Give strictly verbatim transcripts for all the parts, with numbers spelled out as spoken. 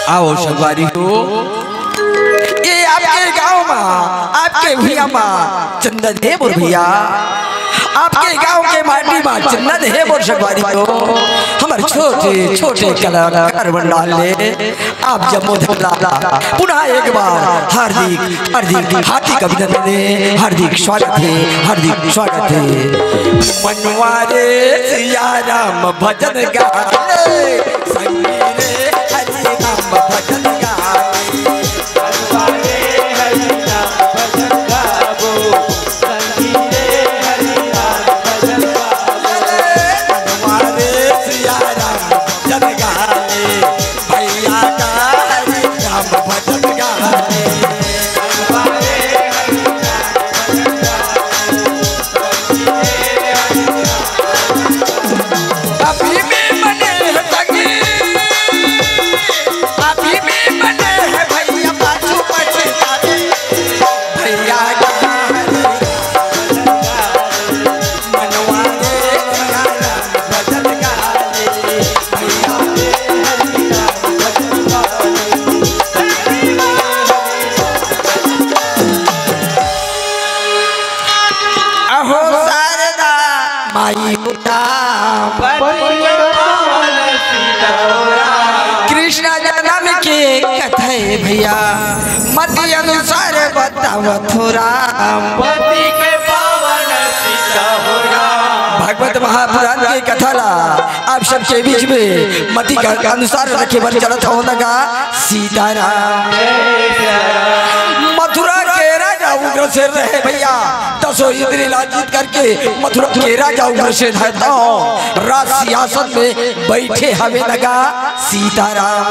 आओ संगवारी हो, ये आपके गांव मा, आपके भुइयां मा चंदन हे मोर भैया, आपके गांव के माटी मा चंदन हे मोर संगवारी हो। हमर छोटे छोटे कलाकार मंडल ले आप जम्मो झन ला पुनः एक बार हार्दिक हार्दिक हार्दिक अभिनंदन हे, हार्दिक स्वागत हे, हार्दिक स्वागत हे। मनवा रे सिया राम भजन गाए, संगी रे हरि राम भजन गाए। अहो शारदा माई मुता। कृष्ण जन्म के कथा हे भैया, मति अनुसार बतावत हो राम। पति के पावन सीता हो राम। भागवत महापुराण के कथा ला आप सबके बीच में मति का अनुसार रखे बर चलत हो लगा सीताराम। मथुरा के राजा उग्रसेन रहे भैया, दसों इंद्री ला जीत करके मथुरा के राजा उग्रसेन हे तो राज सिंहासन में बैठे हवे लगा सीताराम।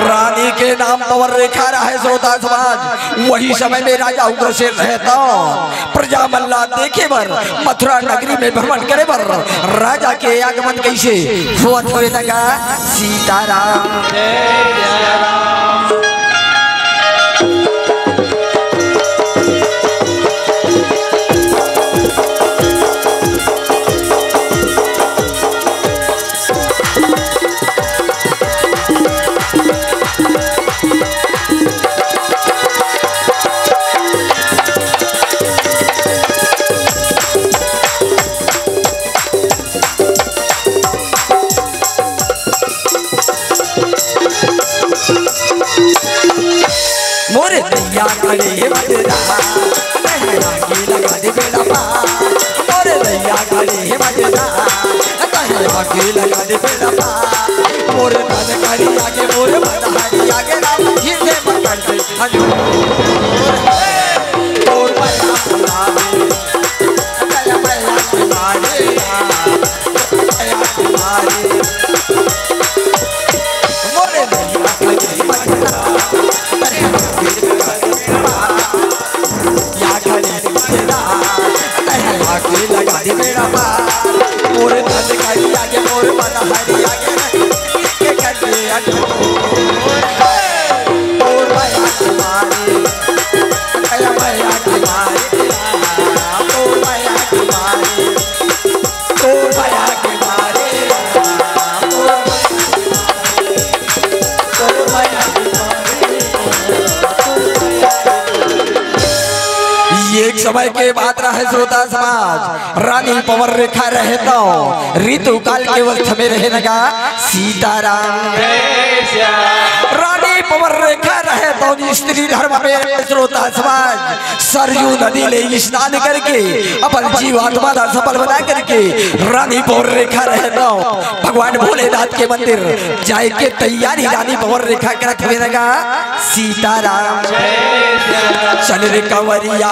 रानी के नाम पवन रेखा रहे श्रोता समाज। वही समय में राजा उग्रसेन रहे तो प्रजा मन ला देखे बर, मथुरा नगरी में भ्रमण करे बर राजा के आगमन कैसे होत हवे लगा सीताराम। मोरे दैया करे बजरा, तहरा के लगा दे बेड़ा पार। मोरे दैया करे बजरा, तहरा के लगा दे बेड़ा पार। मोरे तन करी आगे, मोरे बदहारी आगे, राम हिंदे मकन से हजूर। मोर बया बुलावे, दया मया के मारे, दया के मारे। मोरे दैया करे बजरा, तहरा के लगा दे बेड़ा पार। या घड़ी तेरा, तहरा के लगा दे बेड़ा पार। मोर धन करी आगे, मोर बलहरी आगे, के करके अजोर। मोर मया के मारे, दया मया के मारे, मोर मया के मारे। तोर मया के मारे, तोर मया के मारे, तोर मया के मारे। ये एक समय के बात रहे श्रोता समाज, रानी पवन रेखा रहे तो ऋतु काल के अवस्था में रहे लगा सीताराम। रानी पवन रेखा रहे तो स्त्री धर्म में रहे श्रोता समाज। सरयू नदी ले स्नान करके अपन जीवात्मा ला सफल बना करके रानी पवन रेखा रहे तो भगवान भोलेनाथ के मंदिर जाए के तैयारी रानी पवन रेखा करत हुए लगा सीताराम। चल रे कंवरिया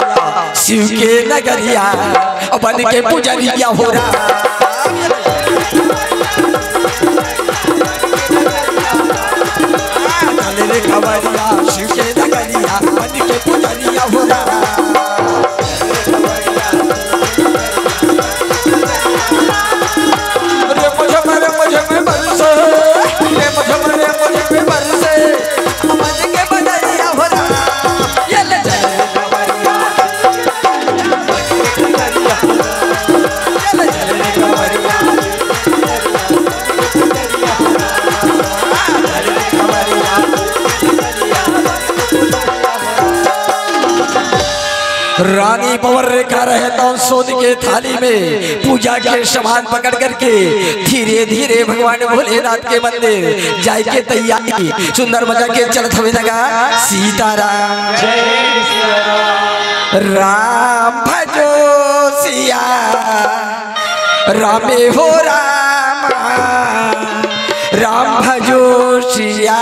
शिव के नगरिया बन के पुजरिया हो राम। चल रे कंवरिया शिव के नगरिया बन के पुजरिया हो राम। रे मुझे मरे मुझे में बरसे, रे मुझे मरे मुझे में बरसे, मन के बदलिया हो राम। ये ले चल रे कंवरिया, ये ले चल रे कंवरिया। पर रेखा रहे तो सोन के थाली में पूजा के सामान पकड़ करके धीरे धीरे भगवान भोलेनाथ के मंदिर जाए के तैयारी। सुंदर मजा के चलत हवे नगा सीताराम। राम भजो सिया रामे हो राम, राम भजो सिया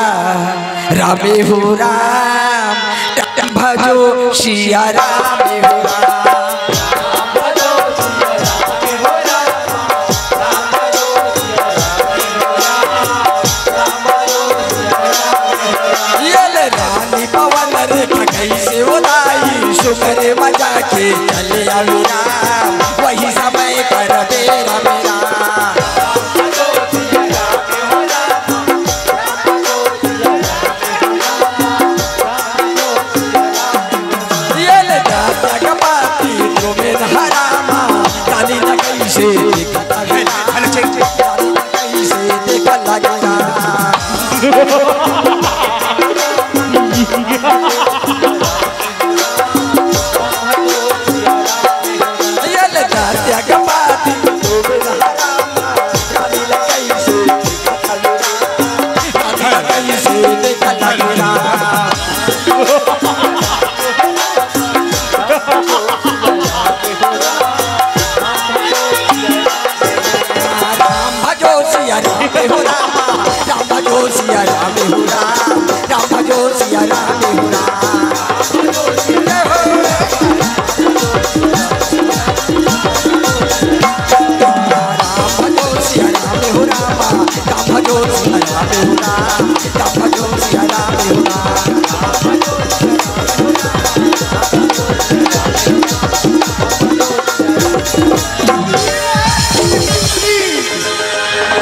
रामे हो राम, राम भजो सिया रामे हो राम। ये ले रानी पवन रेखा कैसे उदाई, सुकर मजा के चले आवे राम, वही समय कर दे राम राम। ये ले दादा का पाती तो में हरामा, ताली न कैसे देखा लगा, ताली न कैसे देखा लगा। ये ले दादा का पाती तो में हरामा, ताली न कैसे देखा लगा, ताली न कैसे देखा लगा। राम भजो सिया राम हो राम, राम भजो सिया राम हो राम, राम भजो सिया राम हो राम। राम भजो सिया राम हो राम, राम भजो सिया राम हो राम, राम भजो सिया राम हो राम।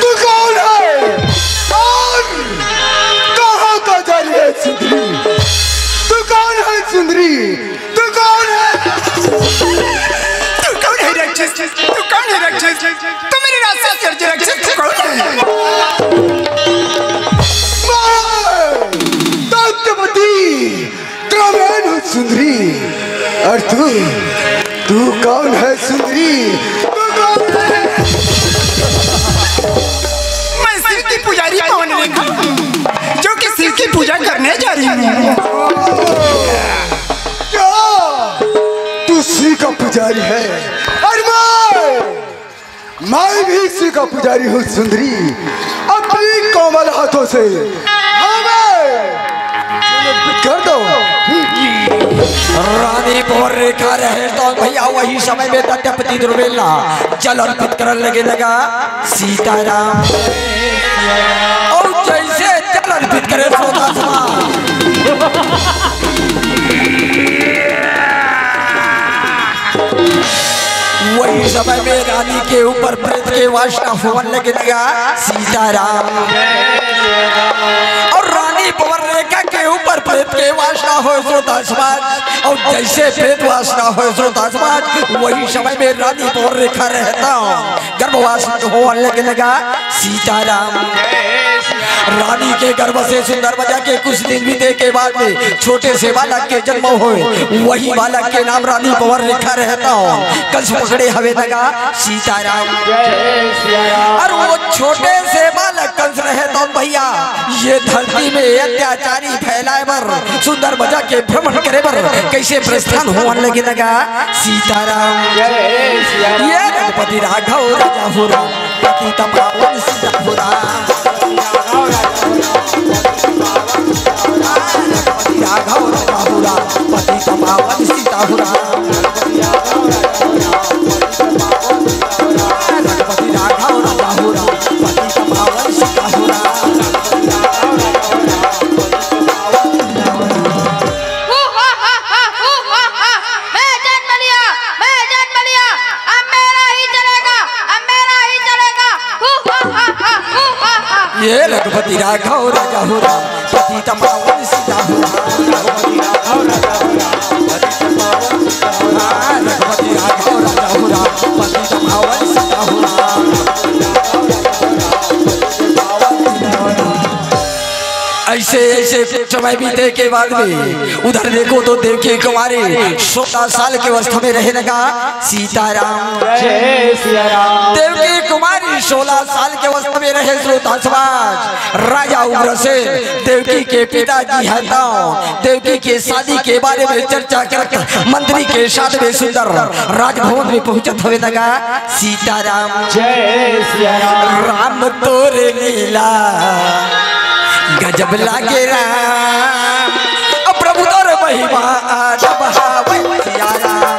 तू कौन है? कौन? कहाँ का जा रही है सुंदरी? तू कौन है सुंदरी? तू कौन है? तू कौन है राक्षस? तू कौन है राक्षस? तू मेरे रास्ता से हट जा राक्षस, तू कौन है? मैं दत्तपति द्रविण हूँ सुंदरी। और तू, तू कौन है सुंदरी? तू कौन है? मैं शिव की पुजारी पवन रेखा, जो कि शिव की पूजा करने जा रही हूँ। क्या? तू शिव का पुजारी है? और मैं, मैं भी शिव का पुजारी हूँ सुंदरी। अपनी कोमल हाथों से हमें कर दो। रानी पवन रेखा रहे तो भैया वही समय में दत्तपति द्रविण ला जल अर्पित करन लगे नगा सीताराम। और जैसे जल अर्पित करे श्रोता समाज, वही समय में रानी के ऊपर प्रेत के वासना होवन लगे नगा सीताराम। और रानी पवन रेखा के ऊपर प्रेत के वासना हो श्रोता समाज, और जैसे प्रेत वासना हो श्रोता समाज, वही समय में रानी पवन रेखा रहता गर्भवास होवन लगे नगा सीताराम। रानी के गर्भ से सुंदर मजा के कुछ दिन बीते के बाद में छोटे से बालक के जन्म होए, वही बालक के नाम रानी पवन रेखा रहता हो। कंस पकड़े हवे नगा सीताराम। और वो छोटे से बालक कंस रहे तो भैया ये धरती में अत्याचारी फैलाए बर, सुंदर मजा के भ्रमण करे बर कैसे प्रस्थान होवन लगे नगा सीताराम। ये रघुपति राघव राजा हो राम, पतित पावन सीता हो राम। रघुपति राघव राजा हो राम, पतित पावन सीता हो राम। रघुपति राघव राजा हो राम, पतित पावन सीता हो राम। हू हा हा हा, हू हा हा हा, मैं जन्म लिया, मैं जन्म लिया, अब मेरा ही चलेगा, अब मेरा ही चलेगा। हू हा हा हा, हू हा हा। ये रघुपति राघव राजा हो राम, पतित पावन सीता हो राम। रघुपति राघव राजा हो राम, पतित पावन सीता हो राम। रघुपति राघव राजा हो राम, पतित पावन सीता हो राम। ऐसे ऐसे समय बीते के बाद में उधर देखो तो देवकी कुमारी सोलह साल के अवस्था में रहे लगा। सीताराम। जय सिया राम। देवकी कुमारी सोलह साल के अवस्था में रहे। श्रोता समाज, राजा उग्रसेन देवकी के पिताजी हैं, तो देवकी के शादी के बारे में चर्चा करत मंत्री के साथ में सुंदर राजभवन में पहुंचत हवे लगा। सीताराम। जय सिया राम। राम तोरे लीला गजब लागे राम, अब प्रभु तोर महिमा अजब हवे सिया राम।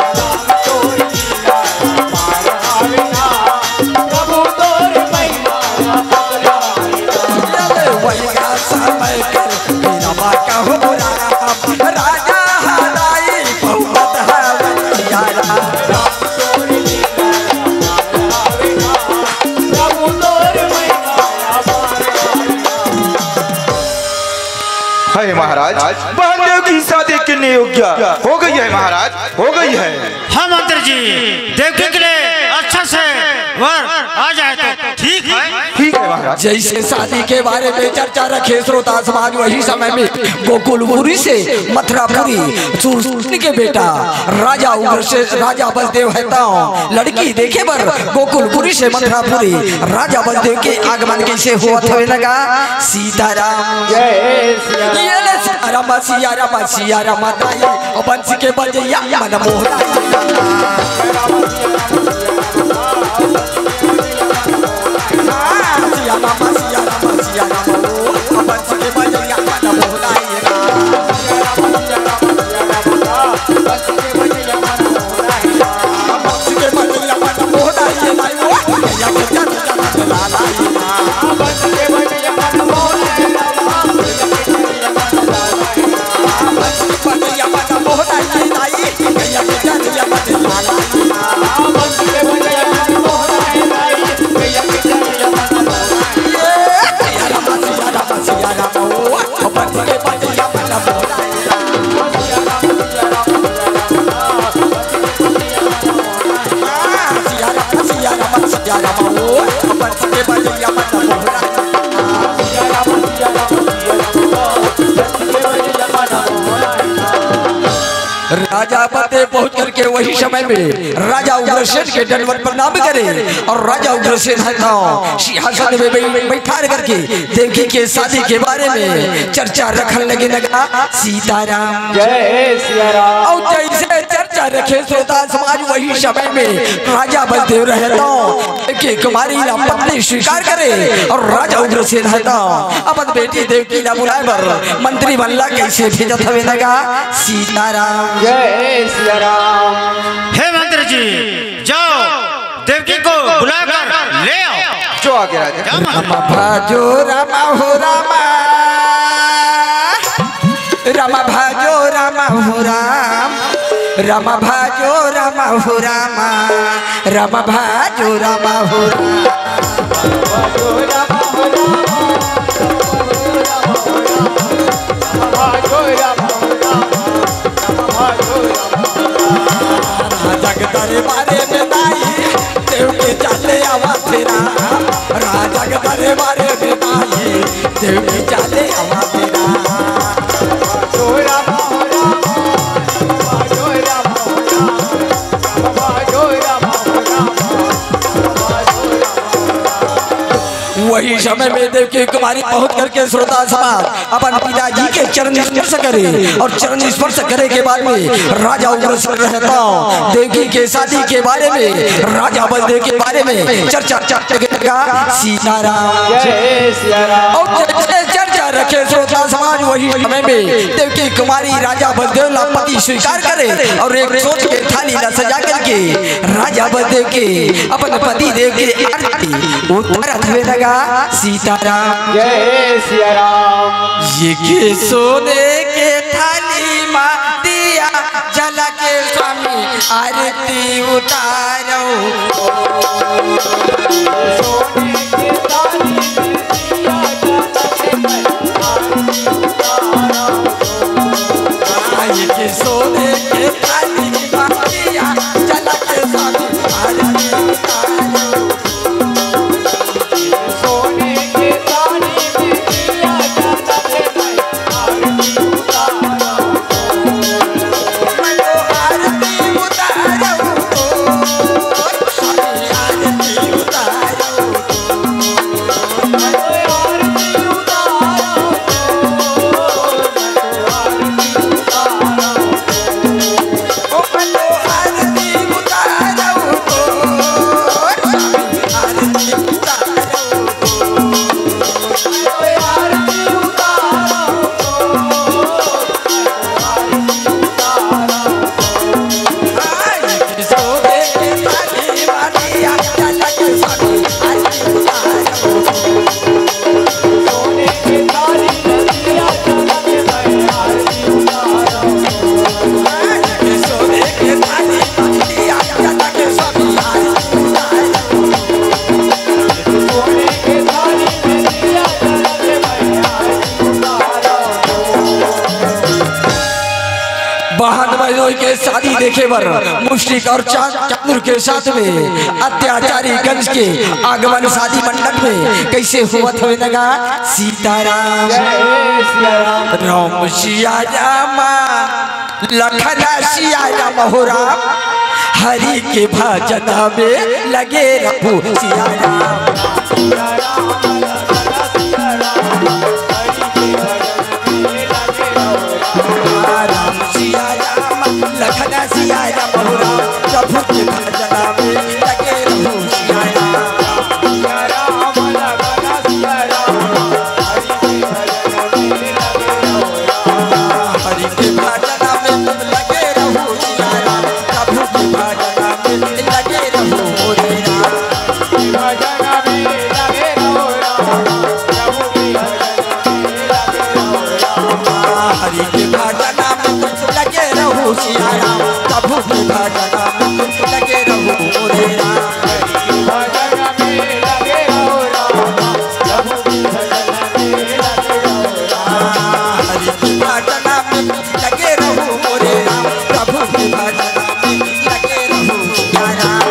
प्रभु तोर महिमा अपार। वही समय कर बिना बाका हो राम, राजा हराई बहुमत हवे सिया राम। हे महाराज, बहन देवकी शादी के लिए योग्य हो गई है महाराज, हो गई है। हाँ मंत्री जी, देवकी के लिए अच्छा से वर आ जाए तो ठीक है। ठीक है महाराज। जैसे शादी के बारे में चर्चा रखे श्रोता समाज, वही समय में गोकुलपुरी से मथुरापुरी सुरसेन के बेटा राजा उग्रसेन, राजा बलदेव है तो लड़की देखे बर गोकुलपुरी से मथुरापुरी राजा बलदेव के आगमन कैसे होवत हवे लगा। सीताराम। जय सिया राम। ये ले सिया राम, सिया राम, सिया राम दाई, ओ बंसी के बजैया मन मोहरा। हाँ, सिया राम, सिया राम, सिया राम, ओ, ओ बंसी के बजैया मन मोहरा। राजा बलदेव पहुंच करके वही समय में राजा उग्रसेन के दंडवत प्रणाम करे और राजा उग्रसेन है तो सिंहासन में बै-, बैठार करके देवकी के शादी के बारे में चर्चा रखन लगे लगा। सीताराम। जय सिया राम। और जैसे चर्चा रखे श्रोता समाज, वही समय में राजा बलदेव रहे तो देवकी कुमारी ला पत्नी स्वीकार करे और राजा उग्रसेन है तो अपन बेटी देवकी ला बुलाए बर मंत्री मन ला कैसे भेजत हवे लगा। सीताराम। जय सिया राम। हे मंत्री जी, जाओ देवकी को बुलाकर ले आओ। जो आगे राजा। क्या मांग- राम भाजो राम हो राम, राम भाजो राम हो राम, राम भाजो राम हो राम, राम भाजो राम हो राम। जग दरबारे में दाई, देवकी चले आवा तेरा। राजा के दरबारे में दाई, देवकी चले आवा तेरा। वही समय में देवकी कुमारी पहुंच करके श्रोता समाज अपन पिताजी के चरण स्पर्श करे और चरण स्पर्श करे के बाद में राजा उग्रसेन रहता देवकी के शादी के बारे में, राजा बलदेव के बारे में चर्चा, चर्चा के लगा। सीताराम। जय सिया राम। और जैसे चर्चा रखे श्रोता समाज, वही समय में देवकी कुमारी राजा बलदेव ला पति स्वीकार करे और एक सोने के थाली ला सजा करके राजा बलदेव के अपन पति देव के आरती उतारत हुए लगा। सीताराम। जय सिया राम। ये के सोने के थाली मा दिया जला के स्वामी आरती उतारो। सोने के थाली मा दिया जला के स्वामी आरती उतारो। ये के सोने के थाली मा दिया जला के स्वामी आरती उतारो। सोने के थाली में दिया जला के के शादी देखे बर मुस्टिक और चा-, चांदुर के साथ में अत्याचारी कंस के आगमन शादी मंडप में कैसे होवत हवे न गा। सीताराम, राम सिया राम, लखन सिया राम हो राम, हरि के भजन में लगे रहू सिया राम। राम सिया राम, लखन सिया राम हो राम, प्रभु के भजन में लगे रहू सिया राम। हरि के भजन में तुम लगे रहू सिया राम, प्रभु के भजन में लगे रहू रे राम। भजन में लगे रहू राम, प्रभु के भजन में लगे रहू राम। हरि के भजन में तुम लगे रहू सिया राम, प्रभु के भजन में तुम लगे रहू रे राम। हरि के भजन में लगे रहू राम, प्रभु के भजन में लगे रहू राम। हरि के भजन में लगे रहू मोरे राम, प्रभु के भजन में लगे रहू सिया राम।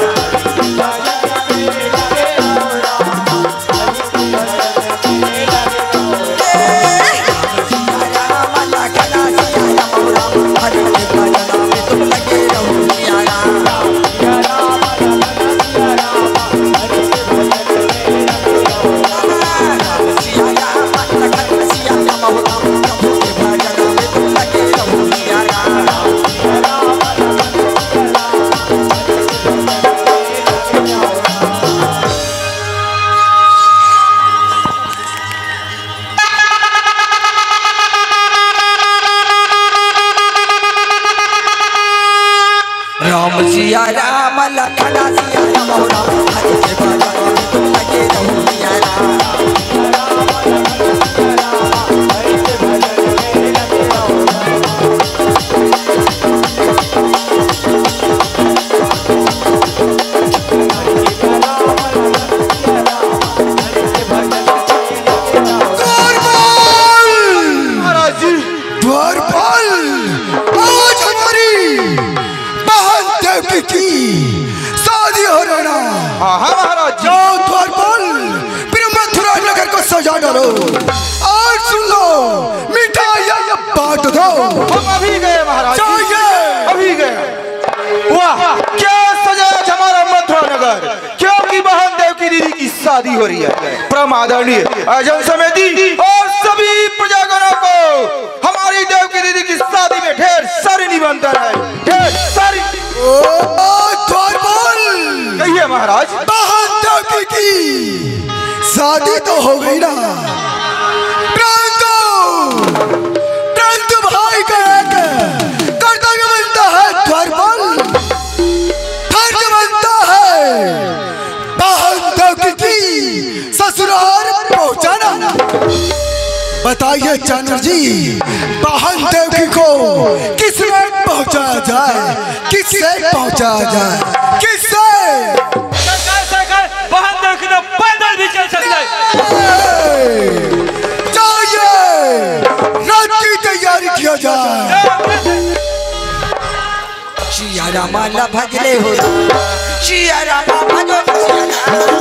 राम सिया राम, लखन सिया राम, हो राम, हरि के भजन में तुम लगे रहू सिया राम। द्वारपाल! महाराज जी। द्वारपाल, आज हमारी बहन देवकी की शादी हो रहा है। हाँ, हाँ, महाराज जी। जाओ द्वारपाल, फिर मथुरा नगर को सजा डालो। और सुन लो, मिठाइयाँ ये बांट दो। हम अभी गए महाराज जी। जाइए। अभी गए। वाह, क्या सजा है हमारा मथुरा नगर, क्योंकि बहन देवकी दीदी की शादी हो रही है। परम आदरणीय आयोजन समिति और सभी प्रजागणों को हमारी देवकी दीदी की शादी में ढेर सारी निमंत्रण है, ढेर सारी। ओ, ओ, द्वारपाल। कहिए महाराज। बहन देवकी की शादी तो हो गई ना, परंतु, परंतु भाई का एक कर्तव्य बनता है द्वारपाल, फर्ज बनता है बहन देवकी की ससुराल पहुंचाना। बताइए चांदर जी, बहन देवकी को किस में पहुंचाया जाए, किससे पहुंचाया जाए, किससे? सरकार, सरकार, बहन देवकी तो पैदल भी चल सकता है। ए, जाइए, रथ की तैयारी किया जाए। सिया राम ला भजले हो, सिया राम भजो, सिया राम।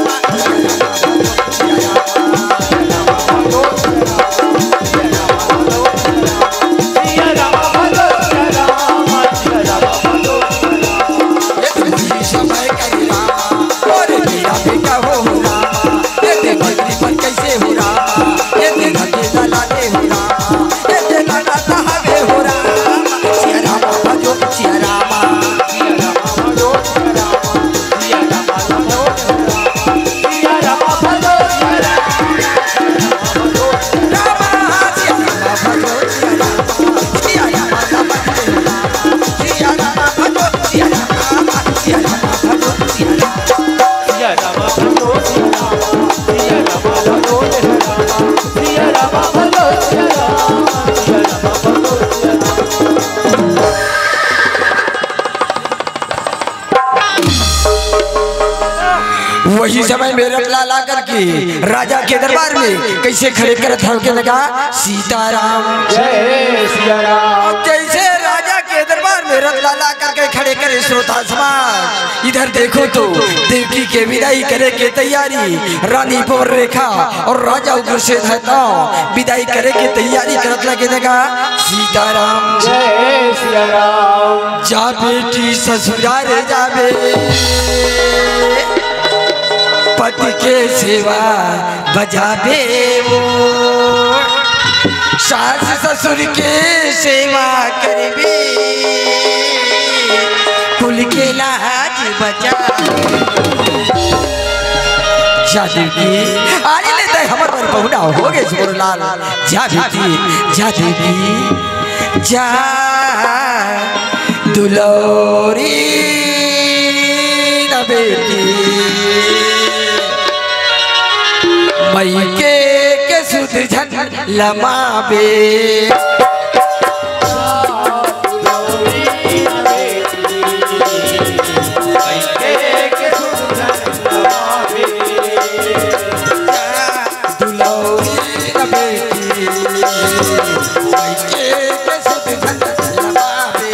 वही समय में रथ ला ला करके राजा के दरबार में कैसे खड़े करत हव के लगा, सीताराम। जय सिया राम। अब जैसे राजा के दरबार रथ ला ला करके खड़े करे। श्रोता समाज, इधर देखो तो, देवकी के विदाई करे के तैयारी। रानी पवन रेखा और राजा उग्रसेन ह तो विदाई करे के तैयारी करत लगे। देखा, सीताराम। जय सिया राम। जा बेटी ससुरार जाबे, पति के सेवा बजाबे वो, सास ससुर के सेवा करबे, कुल के लाज बचा। जा देवकी, आने ले दे, हमर बर पहुना हो गे मोर लाल। जा बेटी, जा देवकी, जा दुलौरी न बेटी, मइके के सुध झन लमाबे। दुलौरी न बेटी, मइके के सुध झन लमाबे।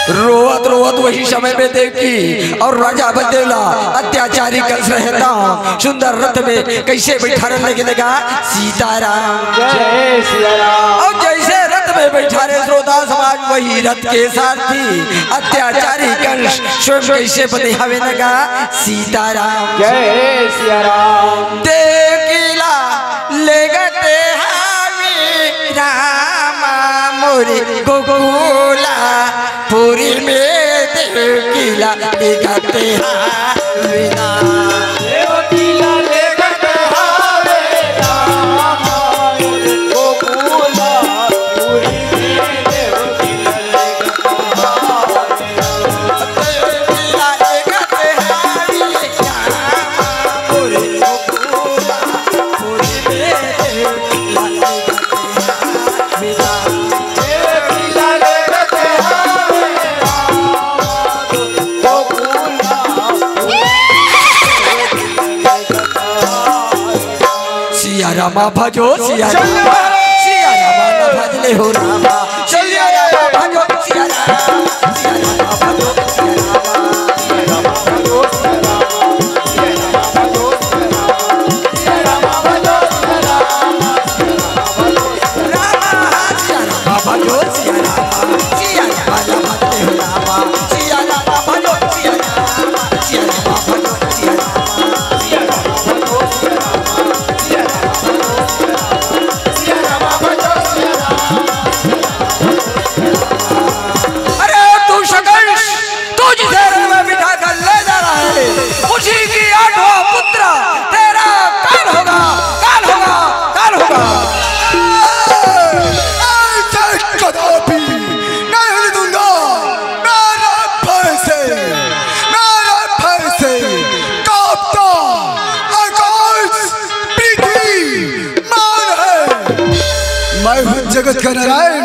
रोवत रोवत वही समय में देवकी और राजा बलदेव ला अत्याचारी कंस रहता सुंदर रथ में कैसे बैठारे लगे। देखा, सीताराम। जय सिया राम। और जैसे रथ में बैठारे श्रोता समाज, वही रथ के सारथी अत्याचारी कंस स्वयं कैसे बने हवे। देखा, सीताराम। जय सिया राम। देवकी ला लेगत हावे रामा मोरे गोकुला पुरी में, देवकी ला लेगत हावे ना। देवकी ला लेगत हावे रामा मोरे गोकुला पुरी में, देवकी ला लेगत हावे। सिया रामा भजो सिया रामा, सिया रामा ना भजले हो रामा, सिया रामा भजो सिया रामा, सिया रामा भजो सिया रामा, सिया रामा भजो सिया रामा, सिया रामा भजो सिया रामा, सिया रामा भजो सिया रामा, सिया रामा भजो सिया रामा, सिया रामा ना भजले हो रामा, सिया रामा भजो सिया रामा, सिया रामा भजो सिया रामा। अरे तू शकंश, तू जिसे रथ में बिठा कर ले जा रहा है, उसी की आठवां पुत्र तेरा काल होगा, काल होगा, काल होगा। ऐसे कदापि नहीं होने दूंगा। मेरे भय से, मेरे भय से कांपता आकाश, पृथ्वी, मान है। मैं हूँ जगत का नारायण,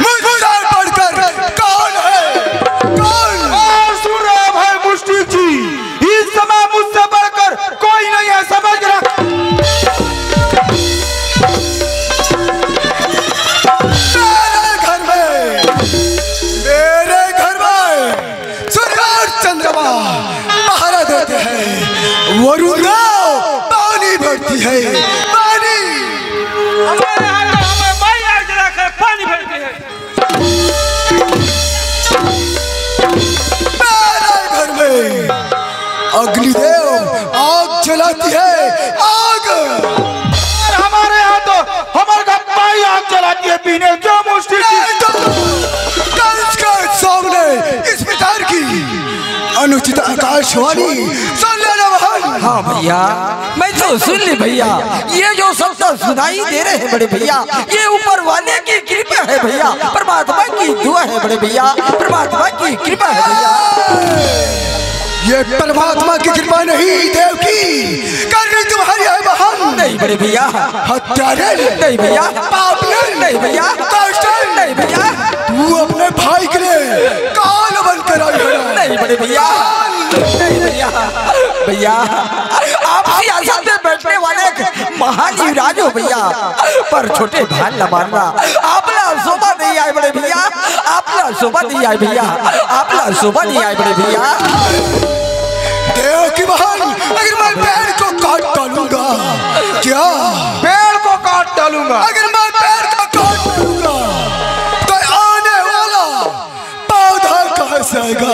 मुझसे बढ़कर कौन है? कौन? और सुन रहा भाई मुस्टिक जी, इस समय मुझसे बढ़कर कोई नहीं है, समझ रहा। मेरे घर में, मेरे घर में सूर्य और चंद्रमा पहरा देते हैं। वरुण देव, पानी भरती है, पानी। हमारे यहाँ तो हमें माई आग जलाकर पानी भरती है। मेरे घर में अग्निदेव आग जलाती है, आग। और हमारे यहाँ तो हमारे घर माई आग चलाती है पीने जो मुश्किल की। नहीं तो कंस के सामने इस प्रकार की अनुचित आकाशवाणी सुन लेना बहन। हाँ भैया, मैं तो सुन ली भैया। ये जो शब्द सुनाई दे रहे हैं बड़े भैया, ये ऊपर वाले की कृपा है भैया, परमात्मा की दुआ है बड़े भैया, परमात्मा की कृपा है भैया। ये परमात्मा की कृपा नहीं, देवकी कर रही तुम्हारी है बहन। नहीं बड़े भैया। हत्यारे। नहीं भैया। पापी। नहीं भैया। दुष्ट। नहीं भैया। तू अपने भाई के लिए काल बनकर आई है। नहीं बड़े भैया। नहीं भैया। भैया, आप सियासत में बैठने वाले एक महान युवराज हो भैया, पर छोटे भाई ला मानना। आप ला शोभा नहीं आए बड़े भैया, आप ला शोभा नहीं आए भैया, आप ला शोभा नहीं आए बड़े भैया। देवकी बहन, अगर मैं पेड़ को काट डालूंगा, क्या? पेड़ को काट डालूंगा। अगर मैं पेड़ को काट डालूंगा, तो आने वाला पौधा कहाँ से आएगा?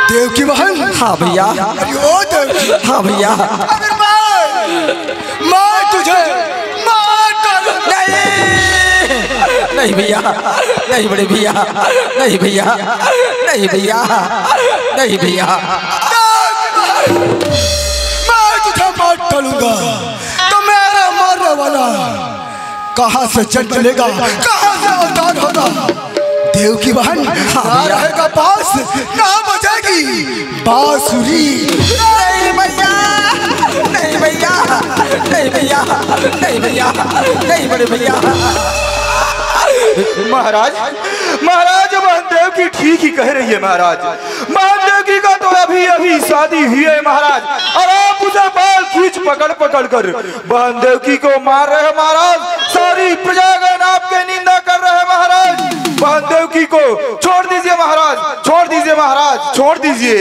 देवकी बहन। हाँ भैया। अरे ओ देवकी। हाँ भैया। अगर मैं, मैं तुझे मार डालूंगा। नहीं, नहीं भैया, नहीं बड़े भैया, नहीं भैया, नहीं भैया, नहीं भैया। मैं तुझे मार डालूंगा, तो मेरा मारने वाला कहाँ से जन्म लेगा, कहाँ से अवतार होगा? देवकी बहन, हाँ ना भैया। रहेगा बांस, ना बजेगी बांसुरी। नहीं भैया, नहीं भैया, नहीं भैया, नहीं भैया, नहीं बड़े भैया। महाराज, महाराज, बहन देवकी ठीक ही कह रही है महाराज। बहन देवकी का तो अभी अभी शादी हुई है महाराज, और आप उसे बाल खींच पकड़ पकड़ कर बहन देवकी को मार रहे हैं महाराज। सारी प्रजागण आपके निंदा कर रहे हैं महाराज। बहन देवकी को छोड़ दीजिए महाराज, छोड़ दीजिए महाराज, छोड़ दीजिए।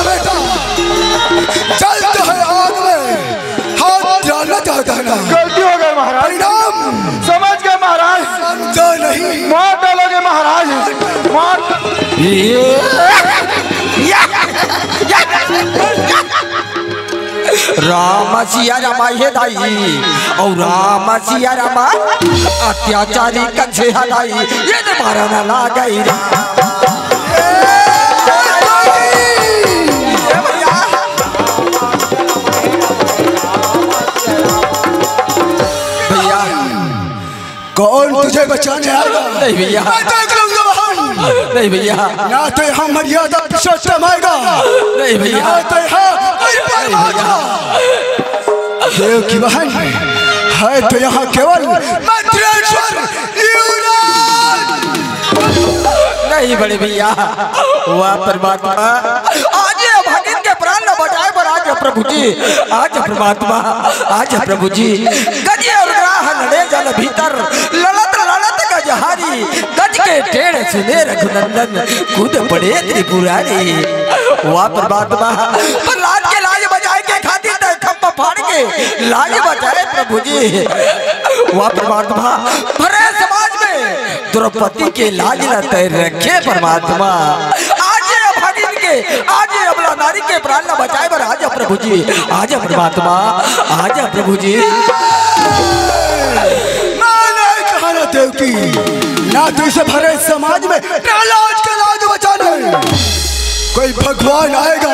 बेटा, जलता है आग में, हाथ डालना चाहता है ना। गलती हो गई महाराज। परिणाम समझ गए महाराज। समझा नहीं। मार डालोगे महाराज, मार। ये राम सिया रामा हे दाई, और राम सिया रामा अत्याचारी कंसे हटाई, ये तो मारा ना ला गई रे। भैया, कौन तुझे बचाने आएगा? नहीं भैया। मैं देख लूंगा बहन। नहीं भैया। ना तो यहाँ मर्यादा पुरुषोत्तम आएगा। नहीं भैया। ना तो यहाँ कोई परमात्मा। देवकी बहन, है तो यहाँ केवल मंत्रेश्वर युवराज। नहीं बड़े भैया, वाह परमात्मा। आज ये भागिन के प्राण न बचाए बर आज प्रभु जी, आज परमात्मा, आज प्रभु जी। गज और ग्राह लड़े जल भीतर, लड़त लड़त गजहारी, गज के टेढ़ सुने रघुनंदन, कूद पड़े त्रिपुरारी। वाह परमात्मा, प्रहलाद के लाज बचाए के खातिर तय खंभ फाड़ के लाज बचाए प्रभु जी। वाह परमात्मा, भरे समाज में द्रौपदी के लाज ला तय रखे परमात्मा। आज ये अभागिन के, आज ये अबला नारी के प्राण ला बचाए बर आज प्रभु जी, आज परमात्मा, आज प्रभु जी। मैं नहीं कहा ना देवकी, ना तो इस भरे समाज में प्रहलाद का लाज बचाने कोई भगवान आएगा,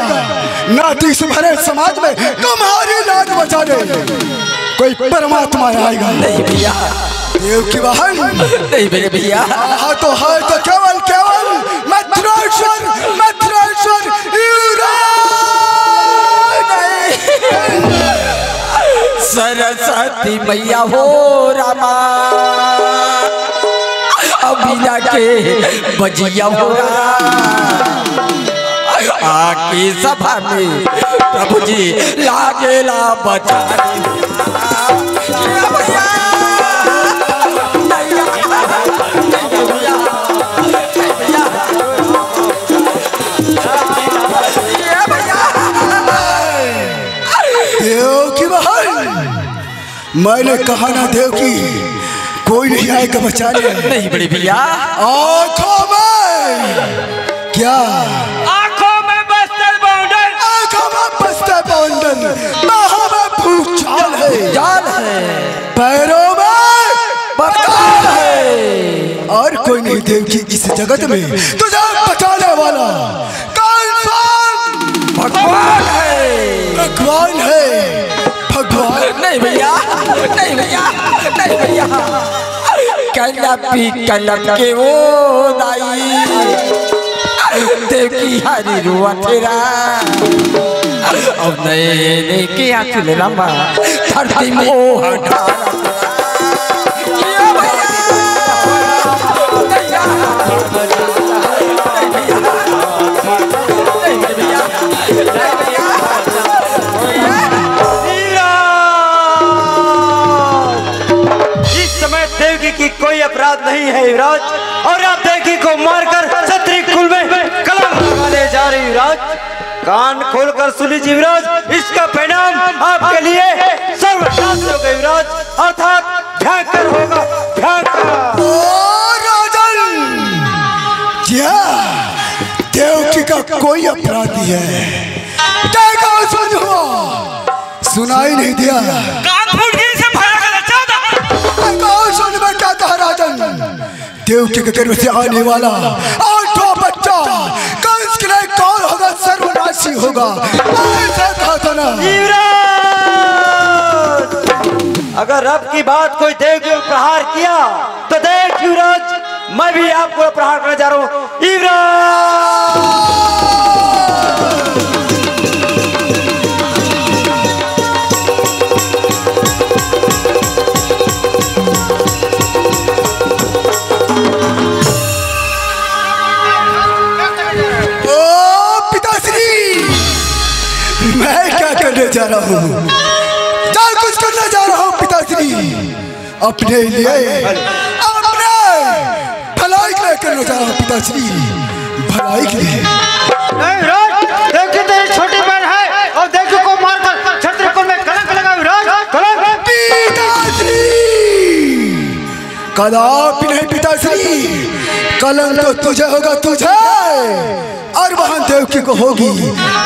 ना तो इस भरे समाज में तुम्हारी लाज बचाने कोई परमात्मा आएगा। नहीं भैया। देवकी बहन। नहीं मेरे भैया। हाँ तो है तो केवल, केवल मथुरेश्वर, मथुरेश्वर युवराज। सरस्वती मैया हो रामा, अबीरा के बजिया हो रामा। आके सभा में प्रभु जी लागेला बचारी। देवकी बहन, मैंने कहा ना देवकी, कोई नहीं आएगा बचाने। नहीं बड़े भैया। आंखों में क्या? आंखों में बस्तर बौंडल। आंखों में बस्तर बौंडल, बाहों में भूचाल है। जाल है। देवकी, इस जगत में तुझे बचाने वाला कौन सा भगवान है? भगवान है, भगवान। नहीं भैया, नहीं भैया, नहीं भैया। कलपी कलप के वो दाई, देवकी हरी रुआ तेरा। अब नए नए के आंसू ले रामा, धरती मोह ढाला। इस समय देवकी की कोई अपराध नहीं है युवराज, और आप देवकी को मारकर क्षत्रिय कुल में कलंक लगाने जा रहे हैं युवराज। कान खोलकर सुन लीजिए युवराज, इसका परिणाम आपके लिए सर्वनाश होगा युवराज, अर्थात भयंकर होगा, भयंकर। ओ राजन, क्या देवकी का कोई अपराध नहीं है? क्या कहा सुन हुआ? सुनाई नहीं दिया। कान फूट गई से भरा गला चौदह। कौन सुन बैठा था राजन? देवकी के गर्भ से आने वाला आठवां बच्चा कंस के लिए कौन होगा? सर्वनाशी होगा। ऐसा कहा था ना। युवराज, अगर अब की बात कोई देवकी पर प्रहार किया तो देख युवराज, मैं भी आपको प्रहार करने जा रहा हूँ। युवराज! ओ पिताश्री, मैं क्या करने जा रहा हूँ? क्या कुछ करने जा रहा हूँ पिताश्री? अपने लिए, अपने भलाई के लिए करने जा रहा हूँ पिताश्री, भलाई के लिए। नहीं राज, देवकी तेरी छोटी बहन है और देवकी को मारकर क्षत्रिय कुल में कलंक लगा विराज, कलंक। पिताश्री, कदापि नहीं पिताश्री, कलंक तो तुझे होगा, तुझे। और वहां देवकी को होगी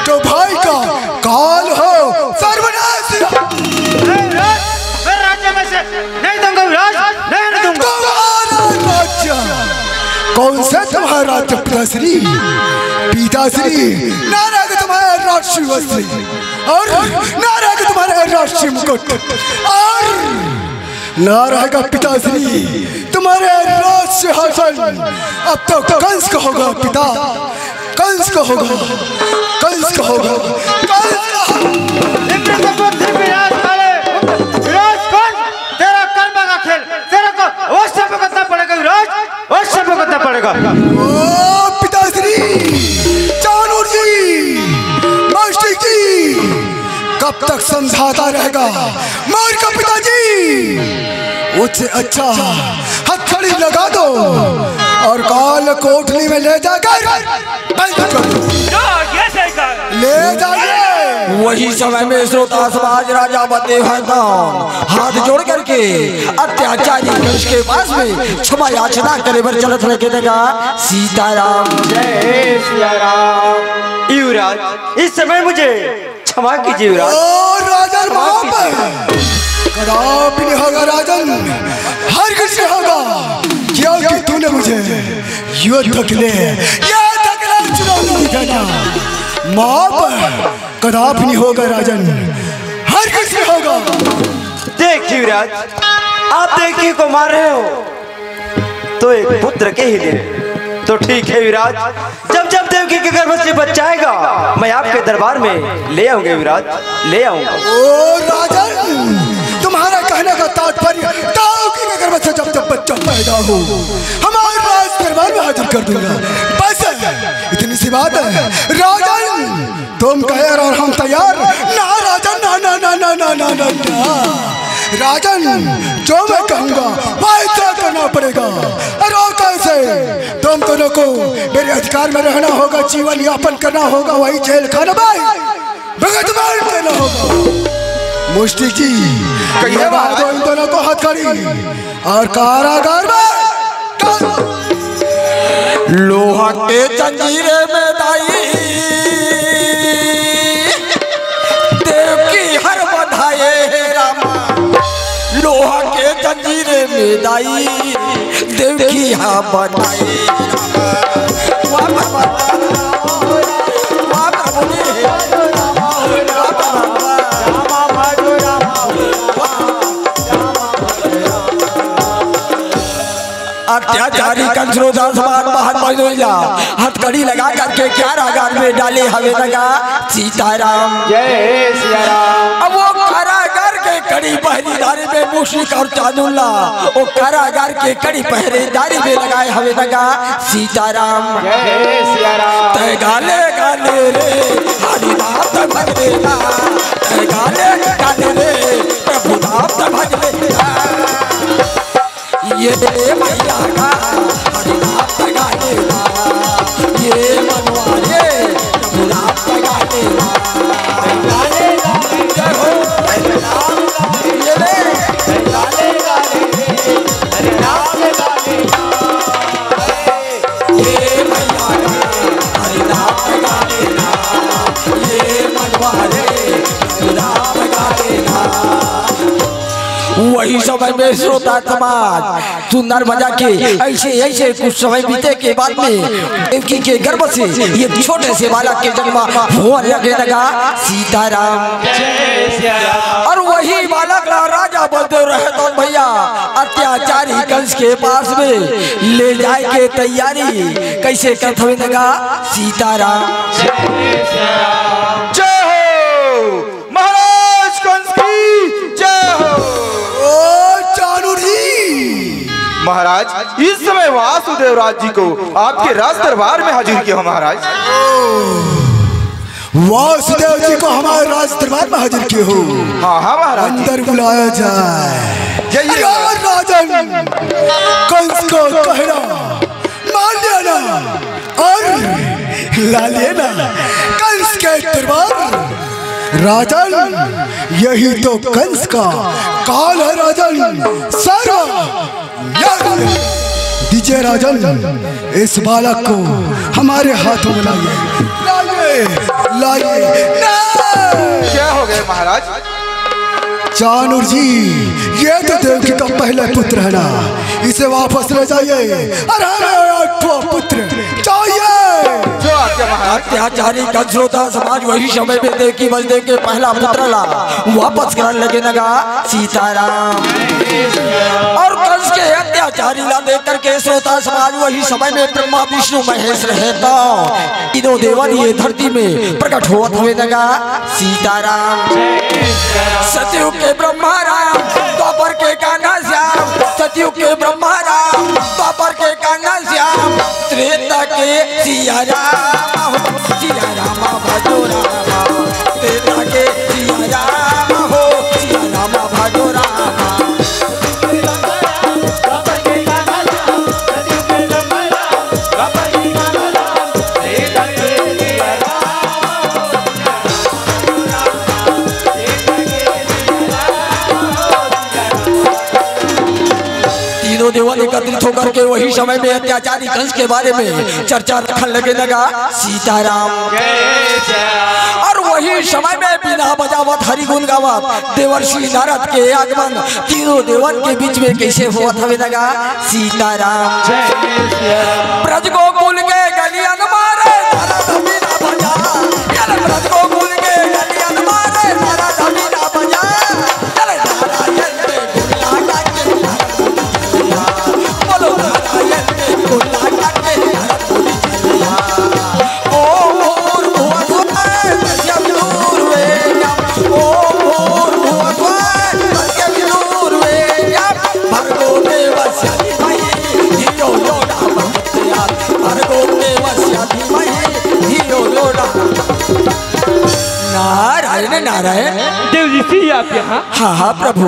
तो भाई का काल हो सर्वनाश। नहीं राज, मैं राज्य में से नहीं दूंगा विराज, नहीं, नहीं दूंगा। तुम्हारा राज्य? कौन सा तुम्हारा राज्य पिताश्री? पिताश्री, ना रहेगा तुम्हारा राष्ट्रीय वस्त्र और ना रहेगा तुम्हारा राष्ट्रीय मुकुट और ना रहेगा पिताश्री तुम्हारे राज सिंहासन। अब तो कंस का होगा पिता, कंस का होगा, कंस का होगा, कंस का होगा। विराज काले, विराज कंस, तेरा कर्म का खेल, तेरे को अवश्य भुगतना पड़ेगा विराज, अवश्य भुगतना पड़ेगा। ओ पिताश्री, चाणूर जी, मास्टर जी, कब तक समझाता रहेगा? मार का पिताजी, उससे अच्छा हथकड़ी लगा दो और काल कोठरी में ले जाकर बंद कर दो। ले जाइए। वही समय में श्रोता समाज राजा बने हैं हाथ जोड़ करके अत्याचारी कंस के पास में क्षमा याचना करे बर चलत रहे के देगा। सीताराम। जय सिया राम। युवराज, इस समय मुझे क्षमा कीजिए युवराज। ओ राजन, माफ। कदापि नहीं होगा राजन, हर किसी होगा, क्योंकि तूने मुझे युद्ध के लिए, युद्ध के लिए चुनौती दी थी ना। माफ, कदापि नहीं होगा राजन, हर किसी होगा। देख युवराज, आप देवकी को मार रहे हो तो एक पुत्र के ही लिए। तो ठीक है युवराज, जब जब देवकी के गर्भ से बच्चा आएगा, मैं आपके दरबार में ले आऊंगा युवराज, ले आऊंगा। ओ राजन, तुम्हारा कहने का तात्पर्य देवकी के गर्भ से जब जब बच्चा पैदा हो, हमारे राज दरबार में हाजिर कर दूंगा। बस इतनी सी बात है राजन। तुम तैयार और हम तैयार। ना राजन, ना, ना। राजन, जो मैं कहूंगा वही तय करना पड़ेगा। अरे और कैसे? तुम दोनों को मेरे अधिकार में रहना होगा, जीवन यापन करना होगा वही जेल खाना में, भगत मार देना होगा। मुस्टिक जी, कहिए लगा दो इन दोनों को हथकड़ी और कारागार में। लोहा के जंजीरे में दाई, देवकी हर बंधाए हे रामा। लोहा के जंजीरे में दाई, देवकी हा बताई। वाह, वाह, वाह, वाह, प्रभु जी। वाह, वाह, वाह। अत्याचारी कंस रोधा समाज महान मजदूर जा हथकड़ी लगा करके कारागार में डाले हवे न गा सीताराम। जय सिया राम। अब वो कारागार के कड़ी पहरेदारी में मूसिक और चानुल्ला, वो कारागार के कड़ी पहरेदारी में लगाए हवे न गा सीताराम। जय सिया राम। तय गाले गाले रे हरिनाम भजले ना, तय गाले गाले रे प्रभु नाम भजले ना। ये भैया का हरिनाम गाने ला, ये मनवारे प्रभु नाम गाने ला। जय हो, हरिनाम गाने ला, ये ले। ये भैया का हरिनाम गाने ला, ये मनवारे प्रभु नाम गाने ला। वही समय में श्रोता समाज सुंदर मजा के ऐसे ऐसे कुछ समय बीते के बाद में देवकी के गर्भ से ये छोटे से बालक के जन्म होने लगे लगा सीताराम। और वही बालक ला राजा बलदेव रहे तो भैया अत्याचारी कंस के पास में ले जाए के तैयारी कैसे करत हवे लगा सीताराम। जय हो महाराज कंस की जय हो। ओ चाणूर जी। महाराज, इस समय वासुदेव राज जी को आपके राज दरबार में हाजिर किया हो महाराज। वासुदेव जी को हमारे राज दरबार में हाजिर किए हो। हाँ हाँ महाराज जी। अंदर बुलाया जाए। जय अरे और राजन कंस को कहना मान लिया ना और ला लिया ना कंस के दरबार। राजन, यही तो कंस का काल है राजन। सारा ला दीजिए राजन, इस बालक को हमारे हाथों में लाइए, लाइए, लाइए। नहीं! क्या हो गया महाराज? चाणूर जी, ये तो देवकी का पहला पुत्र है ना, इसे वापस ले जाइए और हमें एक ठो पुत्र चाहिए। जो आज्ञा महाराज। अत्याचारी कंस रोधा समाज वही समय में देवकी बलदेव के पहला पुत्र ला वापस करन लगे लगा सीताराम। और कंस के अत्याचारी ला देख करके श्रोता समाज वही समय में ब्रह्मा विष्णु महेश रहे तो तीनों देवन ये धरती में प्रकट होत हवे लगा सीताराम। सतयुग के ब्रह्मा राम, द्वापर के कान्हा श्याम, सतयुग के ब्रह्मा राम, द्वापर के कान्हा श्याम, त्रेता के सिया राम हो, सिया राम भजो राम, त्रेता के सिया राम हो, सिया राम भजो राम। तीनों देवन एकत्रित होकर के वही समय में अत्याचारी कंस के बारे में चर्चा रखन लगे लगा सीताराम। और वही समय में बीना बजावत हरि गुण गावत देवर्षि नारद के आगमन तीनों देवन के बीच में कैसे होत हवे लगा सीताराम। ब्रज गोकुल के गलियन मारे नारद बीना बजा, यार ब्रज गोकुल के गलियन मारे नारद बीना बजा। चले नारायण के गुण गाता के नारद बीना बजा। बोलो नारायण के गुण गाता के नारद बीना बजा। ओम भूर्भुवः स्वः तस्य विदुर्वेद्यम्। ओम भूर्भुवः स्वः तस्य विदुर्वेद्यम्। भर्गो देवस्य धीमहि धियो यो नः प्रचोदयात्। भर्गो देवस्य धीमहि धियो यो नः। नारायण नारायण। देव जी, आप यहाँ? हाँ हाँ प्रभु,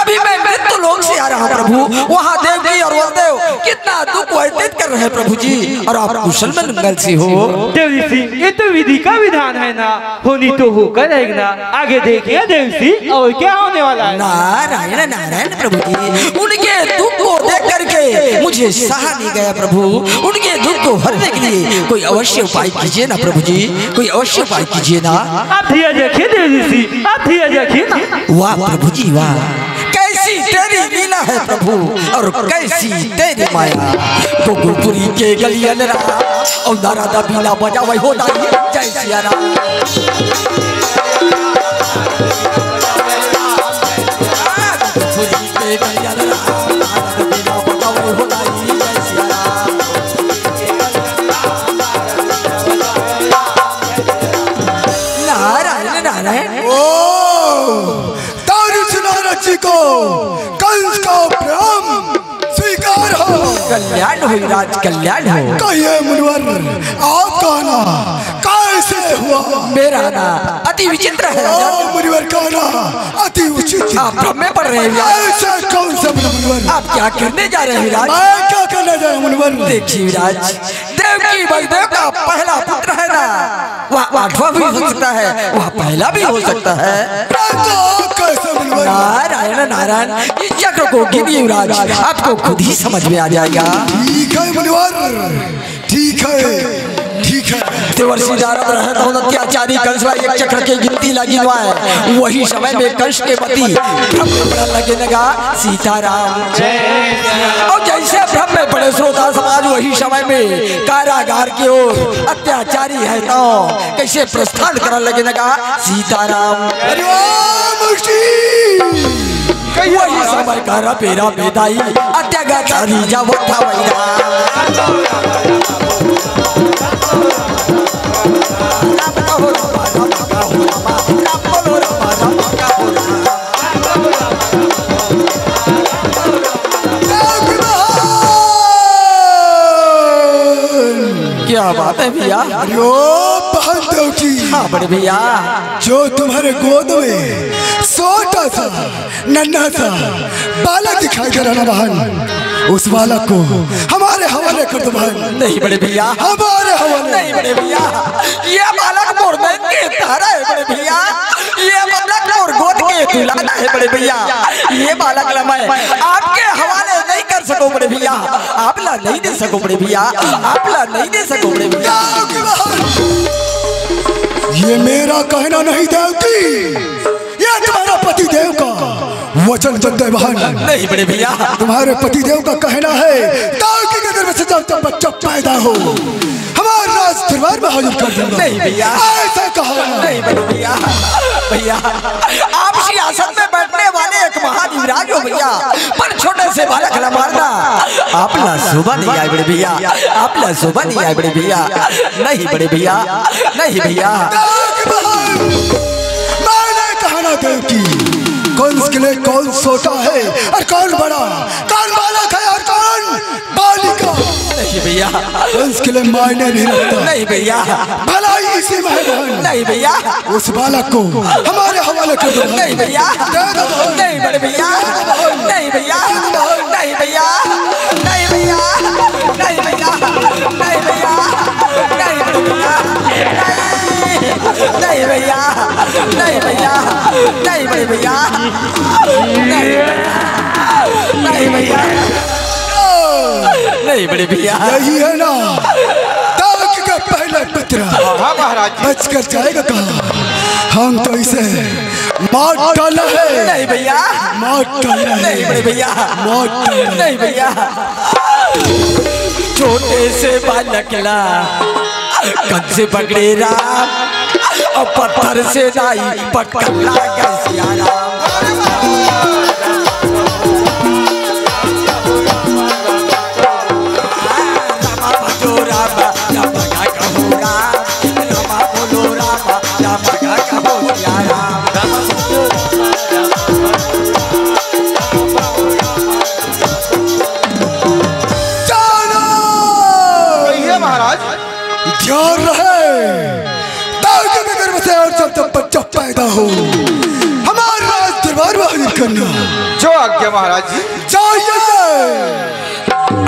अभी मैं मृत्यु लोक से आ रहा हूँ प्रभु। वहाँ देवकी और बलदेव कितना दुख व्यतीत कर रहे हैं प्रभु जी, और आप कुशल मंगल से हो। देव जी, ये तो विधि का विधान है ना, होनी तो होकर रहेगी ना। आगे देखिए देव जी, और क्या होने वाला है। नारायण नारायण प्रभु जी, उनके दुख को देख करके मुझे सहा नहीं गया प्रभु। उनके दुख को हरने के लिए कोई अवश्य उपाय कीजिए ना प्रभु जी, कोई अवश्य उपाय कीजिए ना। आप धिया देखिए देव जी, आप धिया देखिए ना। वाह प्रभु जी वाह, कैसी तेरी लीला है प्रभु और कैसी तेरी माया। गोकुलपुरी के गलियन रा और नारदा बीना बजावै हो दाई, जय सिया राम। गोकुलपुरी के गलियन रा, नारदा बीना बजावै हो दाई, जय सिया राम। नारायण नारायण। ओ, तारू सुनारा जी को कंस का प्रणाम स्वीकार हो। कल्याण हो राज, कल्याण हो। कहिए मुनिवर, आपका आना कैसे हुआ? मेरा आना अति विचित्र है राजा। ओ मुनिवर का आना अति उचित है। आप भ्रम में पड़ रहे हैं। ऐसा कौन सा भ्रम मुनिवर? आप क्या करने जा रहे हैं राज? मैं क्या करने जा रहा हूँ मुनिवर? देखिए राज, देवकी बलदेव का पहला पुत्र है ना, वह आठवां भी हो सकता है, वह पहला भी हो सकता है। तो कैसे मुनिवर? नारायण नारायण, इस चक्र को गिनिए युवराज, आपको खुद ही समझ में आ जाएगा। ठीक है मुनिवर, ठीक है, ठीक है। देवर्षि नारद रहत हों अत्याचारी कंस ला एक चक्र के गिनती ला गिनवाए। वही समय में कंस के मति भ्रम में पड़न लगे नगा सीताराम। और जैसे भ्रम में पड़े श्रोता समाज, वही समय में कारागार की ओर अत्याचारी है तो कैसे प्रस्थान करन लगे नगा सीताराम। हरिओम श्री। वही समय का रबेरा बेदाई अत्याचारी जब था वैरा। क्या बात है भैया? अरे ओ बहन देवकी। हाँ बड़े भैया। जो तुम्हारे गोद में छोटा सा नन्हा सा बालक दिखाई दे रहा ना बहन, उस बालक को हमारे हवाले कर दो बहन। नहीं बड़े भैया। हमारे हवाले। नहीं बड़े भैया, ये बालक मोर नैन के तारा है बड़े भैया, ये बालक मोर गोद के दुलारा है बड़े भैया। ये बालक ला मैं आपके हवाले नहीं कर सको बड़े भैया, आप ला नहीं दे सको बड़े भैया, आप ला नहीं दे सको बड़े भैया। ये मेरा कहना नहीं देवकी, ये तुम्हारा पति देव का वचन बंदे बहन। नहीं बड़े भैया। तुम्हारे पति देव का कहना है, देवकी के गर्भ से जब तक बच्चा पैदा हो, हमारे राज दरबार में हाजिर कर दूंगा। नहीं भैया। ऐसा कहा। नहीं बड़े भैया। भैया, आप सिंहासन में बैठने वाले एक महान युवराज हो भैया, पर छोटे से बालक ला मारना, आप ला शोभा नहीं आए बड़े भैया, आप ला शोभा नहीं आए बड़े भैया। नहीं बड़े भैया, नहीं भैया। मैंने कहना देवकी, कंस के लिए कौन छोटा है और कौन बड़ा, कौन बालक है और कौन बालिका। नहीं भैया। कंस के लिए मायने नहीं रखता। नहीं भैया। भलाई इसी में है बहन। नहीं भैया। उस बालक को हमारे हवाले कर दो। नहीं भैया। दे दो बहन। नहीं बड़े भैया। नहीं भैया। नहीं भैया। नहीं भैया। नहीं भैया। नहीं भैया। नहीं भैया। नहीं बड़े भैया। नहीं। नहीं भैया। नहीं बड़े भैया। नहीं। नहीं भैया। नहीं बड़े भैया। यही है ना देवकी का पहला पुत्र। हाँ महाराज। बचकर जाएगा कहाँ? हम तो इसे मार डाला है। नहीं भैया। मार डाला है। नहीं बड़े भैया। मार डाला है। नहीं भैया। छोटे से बालक ला कंस पकड़े राम, और पत्थर से दाई पटकन लागे सिया राम। रामा भजो रामा, रामा का कहो राम, रामा बोलो रामा, रामा का कहो सिया राम। रामा भजो रामा, रामा बोलो रामा, रामा का कहो राम। जानो! कहिए महाराज। ध्यान रहे, देवकी के गर्भ से और जब तक बच्चा पैदा हो, हमारे राज दरबार में हाजिर करना। जो आज्ञा महाराज जी। जाइए।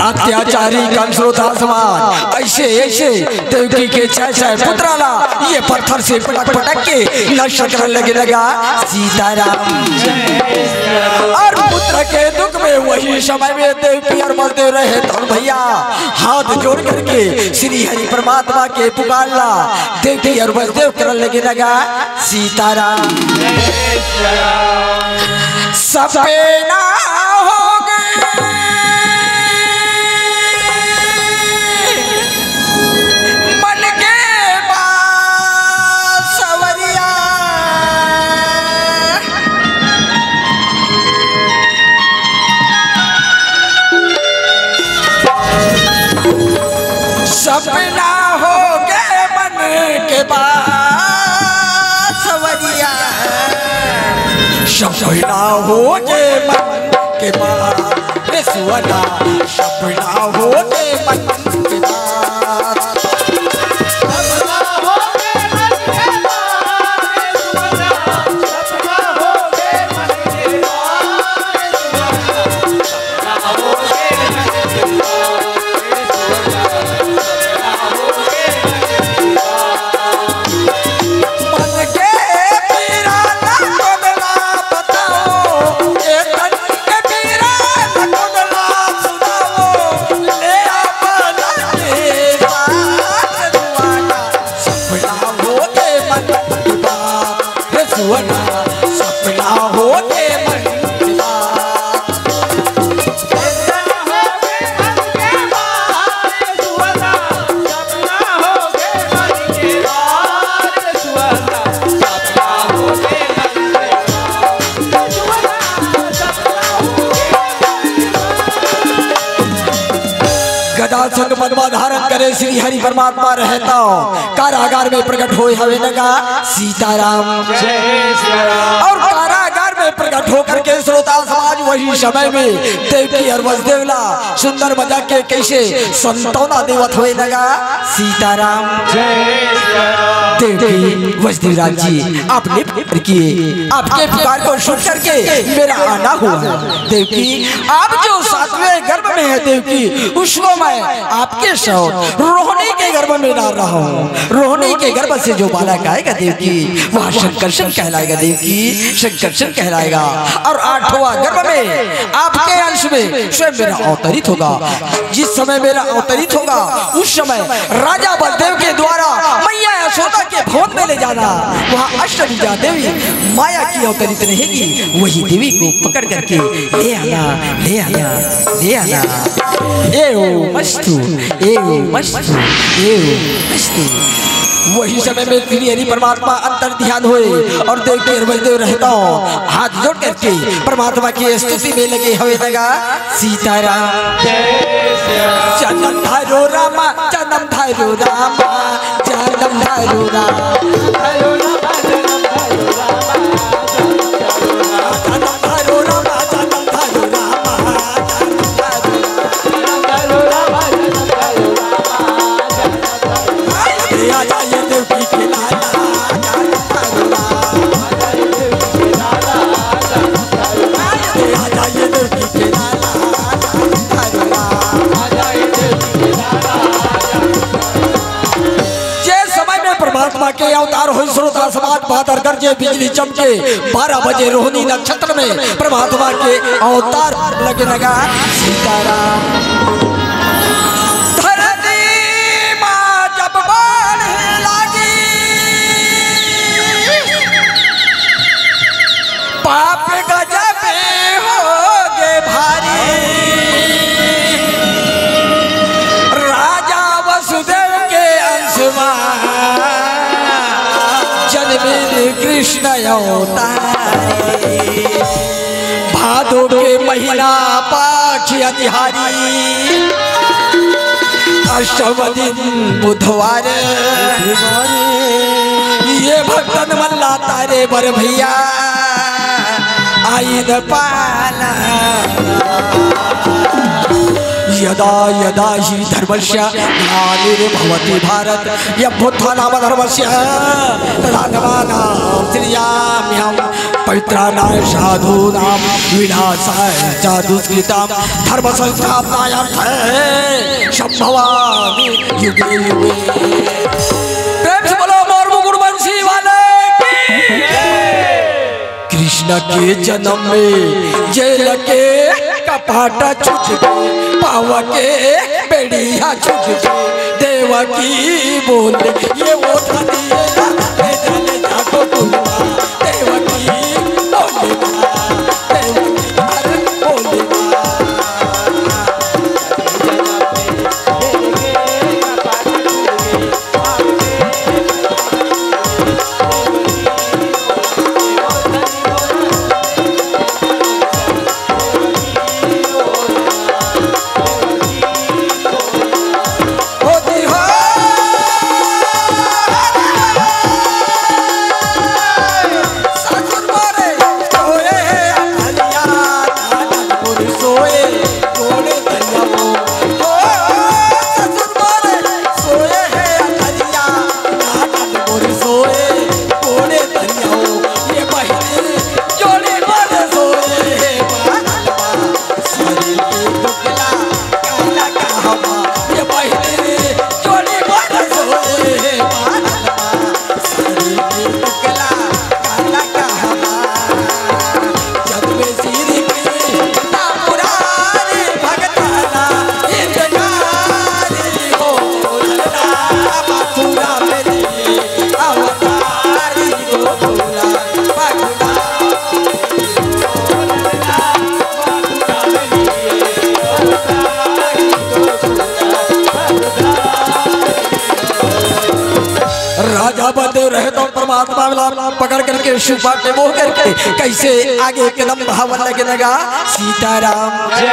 अत्याचारी कंस श्रोता समाज, ऐसे ऐसे देवकी के छह छह पुत्राला ये पत्थर से पटक पटक के नष्ट करने लगे लगा सीताराम। और पुत्र के दुख में वही समय में देवकी और बलदेव रहे तो भैया हाथ जोड़ करके श्री हरि परमात्मा के पुकारला। देवकी और बलदेव करने लगे लगा सीताराम। सपेना सपना हो गे मन के बात, रे सुअना, सपना हो गे मन के बात। मन के पीरा ला कोन ला बताओ, ए तन के पीरा ला कोन ला सुनाओ, ले आ बना के साथ दुआना। सपना हो गे मन की बात, रे सुअना, सपना हो गे मन की बात। गदा संग पद्मा धारण करे श्री हरि परमात्मा रहता, कारागार में प्रकट होए हवे न गा सीताराम। जय सिया राम। और कारागार में प्रकट होकर के श्रोता समाज वही समय में देवकी और वसुदेव ला सुंदर मजा के कैसे संतवना देवत हवे न गा सीताराम। जय सिया राम। देवकी वसुदेव राज जी, आपने पुकार किए, आपके पुकार को सुन करके मेरा आना हुआ। देवकी, आप जो सातवें गर्भ में है देवकी, उसको मैं आपके साथ रोहिणी के गर्भ में डाल रहा हूँ। रोहिणी के गर्भ से जो बालक आएगा देवकी, वह संकर्षण कहलाएगा देवकी, संकर्षण कहलाएगा। और आठवां गर्भ में आपके अंश में स्वयं मेरा अवतरित होगा। जिस समय मेरा अवतरित होगा, उस समय राजा बलदेव के द्वारा मैया यशोदा के भवन में ले जाना, वहाँ अष्टभुजा देवी माया की अवतरित रहेगी, वही देवी को पकड़ करके ले आना, ले आना, ले आना। एवमस्तु, एवमस्तु, एवमस्तु। वही समय में श्री हरि परमात्मा अंतर ध्यान हुए और देवकी और वसुदेव रहता हो, हाथ जोड़ करके परमात्मा की स्तुति में लगे हुए लगा सीताराम। जन्म धारो रामा, जन्म धारो रामा, जन्म धारो रामा। जे समय में परमात्मा के अवतार होई, श्रोता समाज, बादर गरजे, बिजली चमके, बारह बजे रोहिणी नक्षत्र में परमात्मा के अवतार लगे लगा सीताराम। धरती माँ जब बाढ़ लागी, पाप गजब होगे भारी। राजा वसुदेव के अंश मा जनमिन कृष्ण अवतारी। भादो के महीना पाख अतिहारी, अष्टम दिन बुधवार। ये भक्तन मन ला तारे बर भैया आइन पाला। यदा यदा ही धर्मस्य ग्लानिर्भवति भारत, अभ्युत्थानम धर्मस्य तदात्मानं सृजाम्यहम्। परित्राणाय साधूनां विनाशाय च दुष्कृताम्। धर्म संस्थापनार्थं सम्भवामि युगे युगे। प्रेम से बोलो मोर मुकुट बंसी वाले की। कृष्ण के जन्म में जेल के कपाट छूट गे, पाँव के बेड़िया छूट गे। देवकी बोले, ये वो धनिया, ले जा, ले जा गोकुलवा। देवकी बोले ना, देवकी बोले ना। परमात्मा ला पकड़ करके सुपा के मोह करके कइसे आगे कदम बढ़ावन लगे न गा सीताराम। जय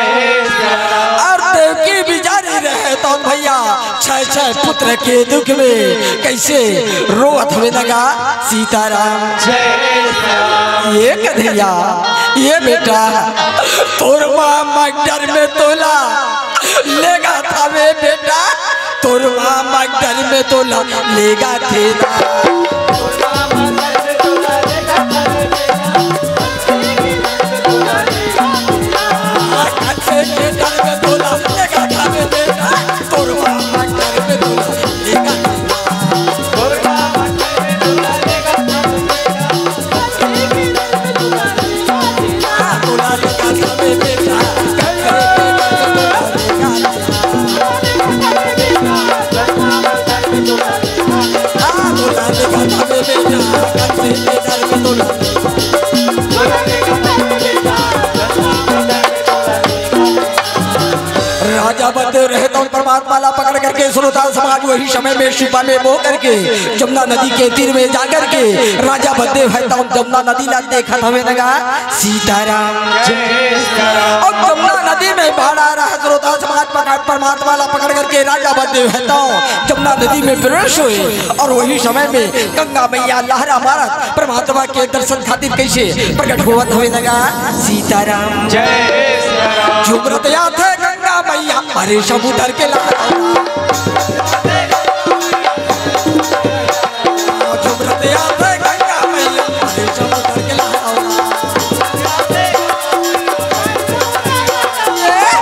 सीताराम। अउ देवकी बिचारी रहे तउन भइया छह छह पुत्र के दुख में कइसे रोवत हवे न गा सीताराम। जय सीताराम। ए कन्हैया, ए बेटा, तोर माँ मर्डर में तोला लेगत हवे बेटा, तोर माँ मर्डर में तोला लेगत हे ना। राजा बलदेव रहे तउन परमात्मा ला पकड़ करके श्रोता समाज वही समय में सुपा में मोह करके जमुना नदी के तीर में जा करके राजा बलदेव हे तउन जमुना नदी ला देखत हवे न गा सीताराम। अउ जमुना नदी में बाढ़ आ रहा, श्रोता समाज पकड़, परमात्मा ला पकड़ करके राजा बलदेव हे तउन जमुना नदी में प्रवेश होय अउ वही समय में गंगा मैया लहरा मारत परमात्मा के दर्शन खातिर कइसे प्रकट होवत हवे न गा सीताराम। जय सीताराम। झुमरत आथे गंगा मैया, अरे समुद्र के लहरा। झुमरत आथे गंगा मैया, अरे समुद्र के लहरा।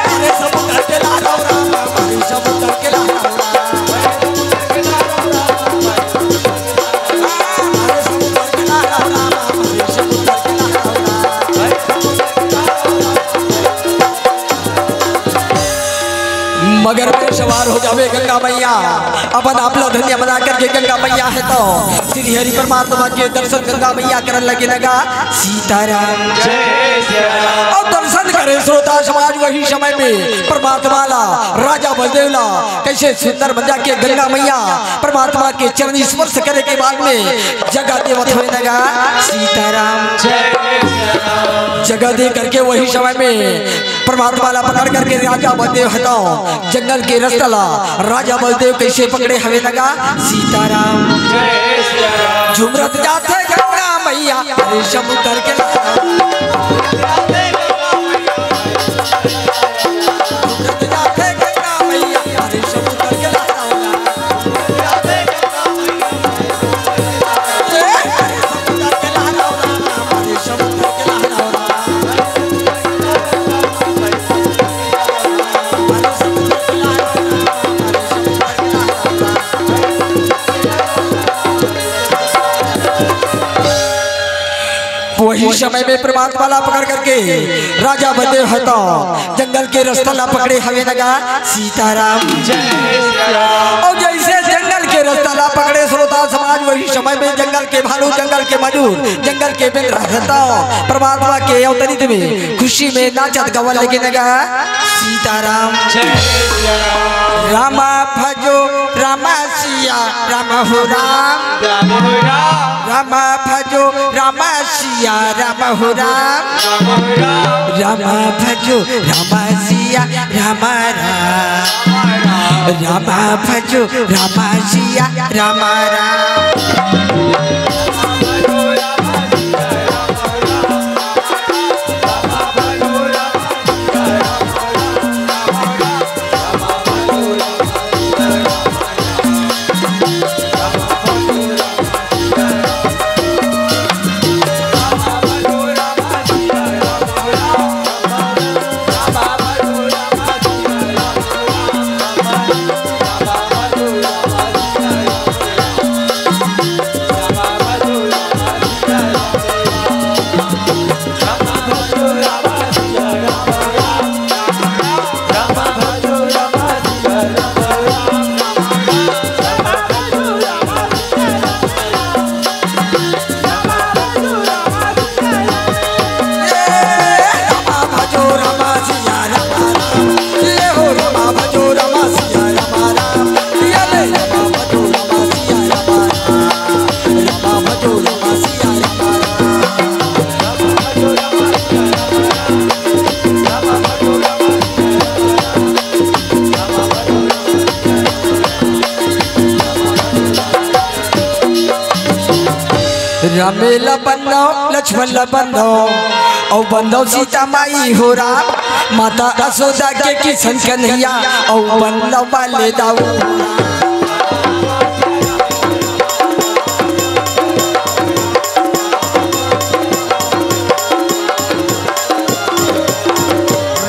अरे समुद्र के लहरा, अरे समुद्र के लहरा। मगर में सवार हो जावे गंगा मैया, अपन आप ला धन्य बना करके गंगा मैया हे तउन श्री हरि परमात्मा के दर्शन गंगा मैया करन लगे न गा सीताराम। जय सीताराम। अउ दर्शन करे श्रोता समाज वही समय में परमात्मा ला, राजा बलदेव ला कइसे सुंदर बन जाके गंगा मैया परमात्मा के चरण स्पर्श करे के बाद में जगह देवत हवे न गा सीताराम। जय सीताराम। जगह दे करके वही समय में परमात्मा ला पकड़ करके राजा बलदेव हे तउन जंगल के रस्ता ला राजा बलदेव कइसे पकड़े हवे न गा सीताराम। जय सीताराम। झुमरत जाथे गंगा मैया, अरे समुद्र के लहरा। वही समय में परमात्मा ला पकड़ करके राजा बलदेव हे तउन जंगल के रस्ता ला पकड़े हवे न गा सीताराम। जय सीताराम। अउ जइसे जंगल के रस्ता ला पकड़े श्रोता समाज, वही समय में जंगल के भालू, जंगल के मजूर, जंगल के बेंदरा हे तउन परमात्मा के अवतरित में खुशी में नाचत गावत लगे न गा सीताराम। जय सीताराम। रामा भजो रामा सिया राम हो राम। राम हो राम। रामा भजो रामा सिया राम हो राम। राम हो राम। रामा भजो रामा सिया राम राम। रामा भजो रामा सिया राम राम। राम ला बंदव, लक्ष्मण ला बंदव, अउ बंदव सीता माई हो राम, माता यशोदा के किशन कन्हैया, अउ बंदव वाले दाऊ।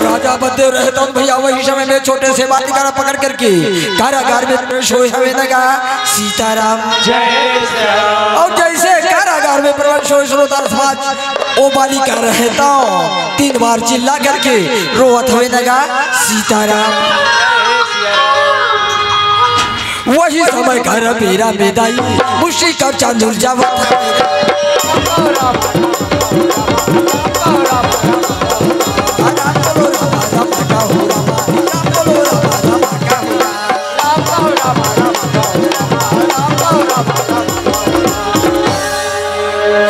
राजा बलदेव रहता भैया, वही समय में छोटे से बालिका ला पकड़ करके कारागार में प्रवेश होय हवे न गा सीताराम। जय श्री राम। अउ जैसे कारागार में प्रवेश होय, श्रोता समाज, ओ बालिका रहता तीन बार चिल्ला करके रोवत हवे न गा सीताराम। वही समय कर बेरा में दाई, मुश्किल कर चांदुर जावत हवे।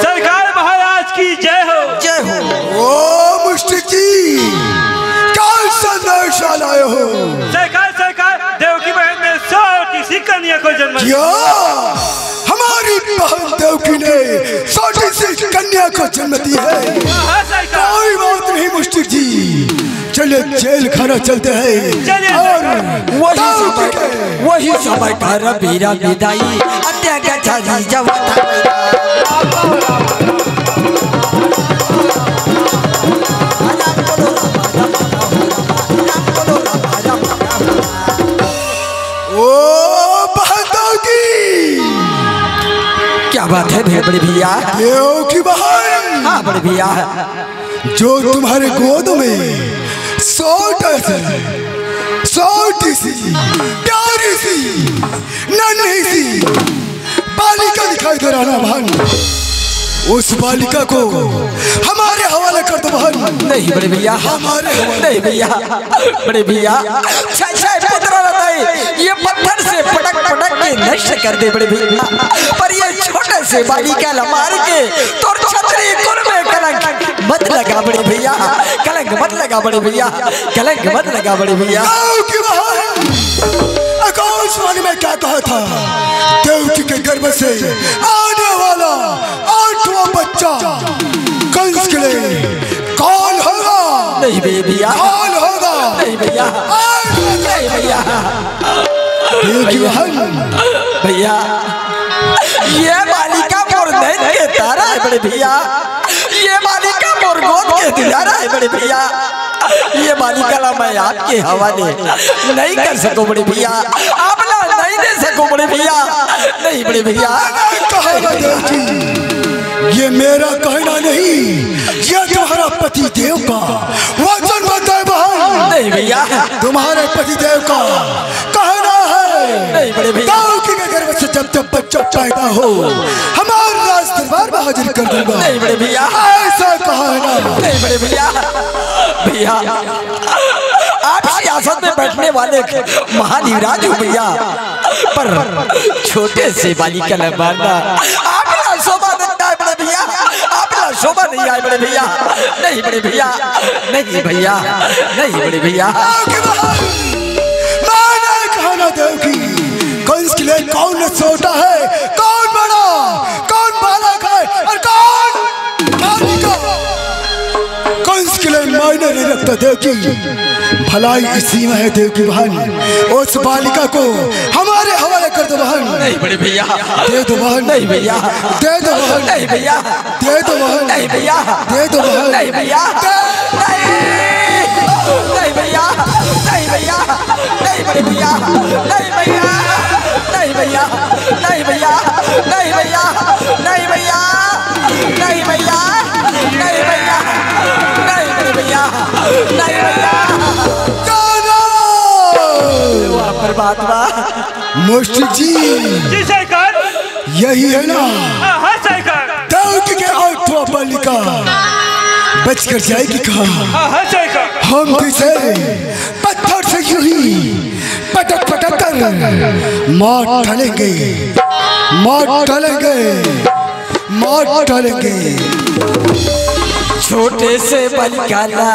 सरकार महाराज की जय हो। जय हो। ओ मुस्टिक जी, का संदेश लाए हो? सरकार, सरकार, देवकी बहन ने सौ टीसी कन्या को जन्म दिया। क्या? हमारी बहन देवकी ने छोटी सी कन्या को जन्म दी है। हाँ, हाँ, सरकार। कोई बात नहीं मुस्टिक जी, चलिए जेल खाना चलते हैं। चलिए, और सरकार। वही दाऊ समय, के वही समय कर बेरा में दाई, हत्या का छाती जवाता। ओ बहन देवकी। क्या बात है बड़े भैया? देवकी बहन। हाँ बड़े भैया। जो तुम्हारे गोद में छोटा सा, छोटी सी, प्यारी सी, नन्ही सी बालिका दिखाई दे रहा ना बहन, उस बालिका को हमारे हवाले कर दो बहन। नहीं बड़े भैया, हमारे हवाले। नहीं भैया, बड़े भैया, छह छह पुत्र रहता है, ये पत्थर से पटक पटक के नष्ट कर दे बड़े भैया, पर ये छोटे से बालिका ला मार के तोर छतरी कुल में कलंक मत लगा बड़े भैया, कलंक मत लगा बड़े भैया, कलंक मत लगा बड़े भैया। देवकी बहन, आकाशवाणी में क्या कहा था? देवकी के गर्भ से आने वाला आठवां बच्चा कंस के लिए काल होगा। नहीं बे भैया। काल होगा। नहीं भैया। और नहीं भैया। देवकी बहन। भैया, ये बालिका मोर नैन के तारा है बड़े भैया, ये बालिका मोर गोद के दुलारा है बड़े भैया, ये बालिका ला मैं आपके हवाले नहीं कर सकूं बड़े भैया, आप ला नहीं दे सकूं बड़े भैया, नहीं बड़े भैया। कहा ना देवकी, ये मेरा कहना नहीं, ये तुम्हारा पति देव का वचन बनता है बहन। नहीं भैया। तुम्हारे पति देव का कहना है, नहीं बड़े भैया। देवकी के गर्भ से जब जब बच्चा पैदा हो, हमारे राज दरबार में हाजिर कर दूंगा। नहीं बड़े भैया। ऐसा कहा है ना। नहीं बड़े भैया। भैया, आप सियासत में बैठने वाले महान युवराज हो भैया, पर छोटे से बालिका ला मारना, आप ला शोभा नहीं आए बड़े भैया, आप ला शोभा नहीं आए बड़े भैया, नहीं बड़े भैया, नहीं भैया, नहीं बड़े भैया। मैंने कहा ना देवकी, कंस के लिए कौन छोटा है, कौन बड़ा, कौन बालक है और कौन बालिका। कंस के लिए मायने नहीं रखता देवकी, भलाई इसी में है देवकी बहन। उस बालिका को हमारे हवाले कर दो बहन। नहीं बड़े भैया। दे दो बहन। नहीं भैया। दे दो बहन। नहीं भैया। दे दो बहन। नहीं भैया। दे दो बहन। नहीं भैया। दे- नहीं। नहीं भैया। नहीं भैया। नहीं बड़े भैया। नहीं भैया। नहीं भैया। नहीं भैया। नहीं भैया। नहीं भैया। नहीं भैया। नहीं भैया। नहीं बड़े भैया। नहीं भैया। वाह, पर बात वाह। मुस्टिक जी। जी सरकार। यही है ना? हाँ, हाँ सरकार। देवकी के आठवां बालिका बचकर जाएगी कहाँ? हाँ, हाँ सरकार। हम तो इसे पत्थर से यूं ही पटक पटक कर मार डालेंगे, मार डालेंगे, मार डालेंगे। छोटे से बालिका ला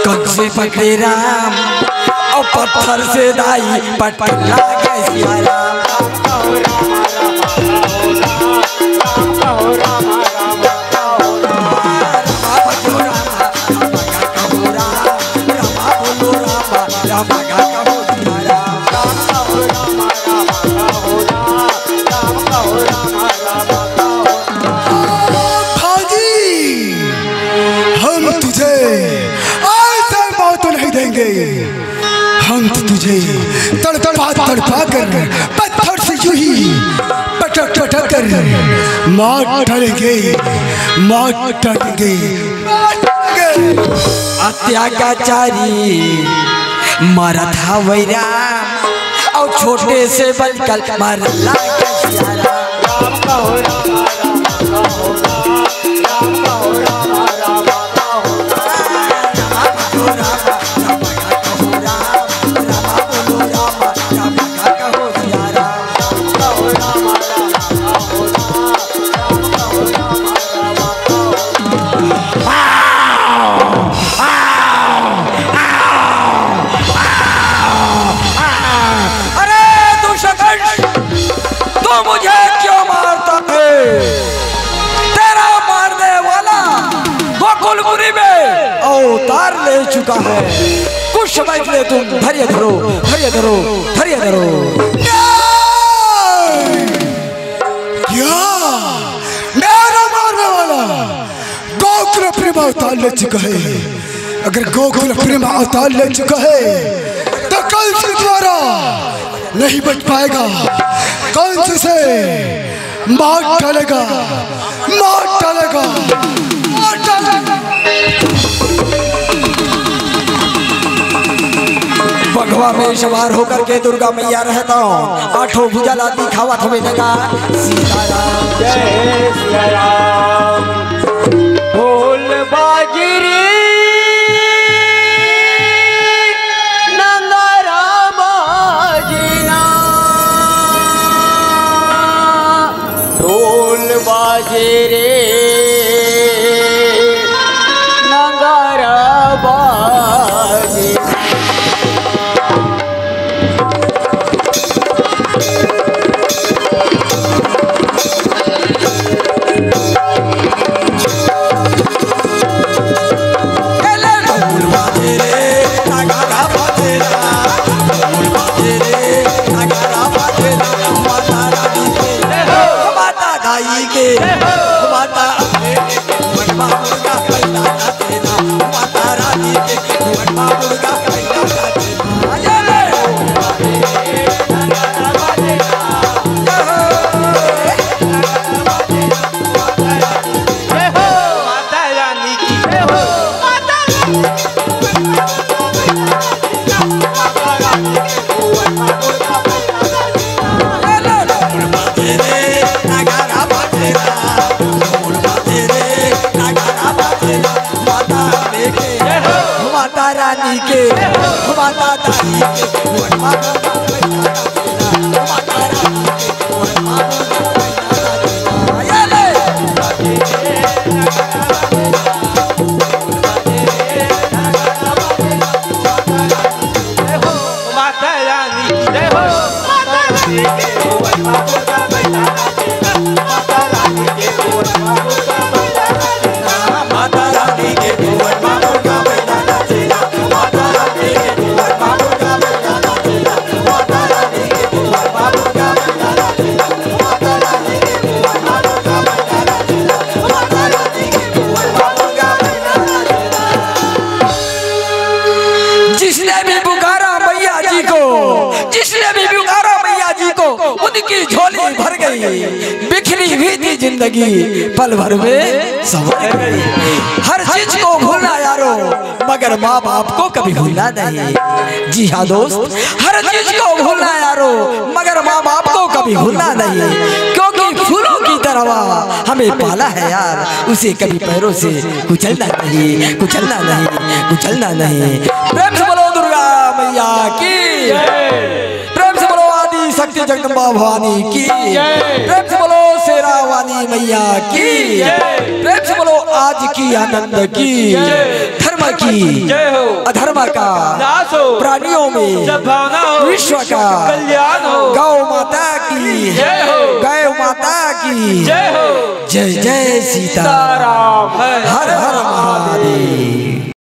कंस पकड़े राम, और पत्थर से दाई पटक लागे सिया राम। तड़पा तड़पा कर पत्थर से यूं ही पटक पटक कर मार डालेंगे, मार डालेंगे। अत्याचारी मरत हवै राम, अउ छोटे से बलकल मर लागे सियारा। अरे दुष्यंत, तू मुझे क्यों मारता है? तेरा मारने वाला गोकुलपुरी में अवतार ले चुका है। कुछ समय के लिए तुम धैर्य धरो, धैर्य धरो, धैर्य धरो। क्या? मेरा मारने वाला गोकुलपुरी में अवतार ले चुका है। अगर गोकुलपुरी में अवतार ले चुका है, तो कंस के द्वारा नहीं बच पाएगा। कंस से मार डालेगा, मार डालेगा, मार डालेगा। बघवा में सवार होकर के दुर्गा मैया रहता हूँ, आठों भुजा ला दिखावत हवे नगा। सीताराम। जय सिया राम। ढोल बाजरी नंगारा बाजना, ढोल बाजरी नंगारा बाजना। जय हो माता रानी की, जय हो माता रानी की। माता रानी के, माता रानी के, माता रानी के, माता रानी के। माता रानी की जय हो। जिसने भी पुकारा मैया जी को, जिसने भी पुकारा मैया जी को, उनकी झोली भर गई, बिखरी हुई थी जिंदगी, पल भर में संवर गई। हर चीज को भूलना यारो, मगर माँ बाप को कभी भूलना नहीं। जी हाँ दोस्त, हर चीज को भूलना यारो, मगर माँ बाप को कभी भूलना नहीं, क्योंकि फूलों की तरह हमें पाला है यार, उसे कभी पैरों से कुचलना नहीं, कुचलना नहीं, कुचलना नहीं। प्रेम से बोलो दुर्गा मैया की। प्रेम से बोलो आदि शक्ति जगदम्बा भवानी की। जय। प्रेम से बोलो शेरा वाली मैया की। जय। प्रेम से बोलो आज की आनंद की। जय। धर्म की। जय हो। अधर्म का। नाश हो। प्राणियों में। सद्भावना हो। विश्व का। कल्याण हो। गौ माता की। जय हो। गौ माता की। जय हो। जय जय सीताराम। हर हर महादेव।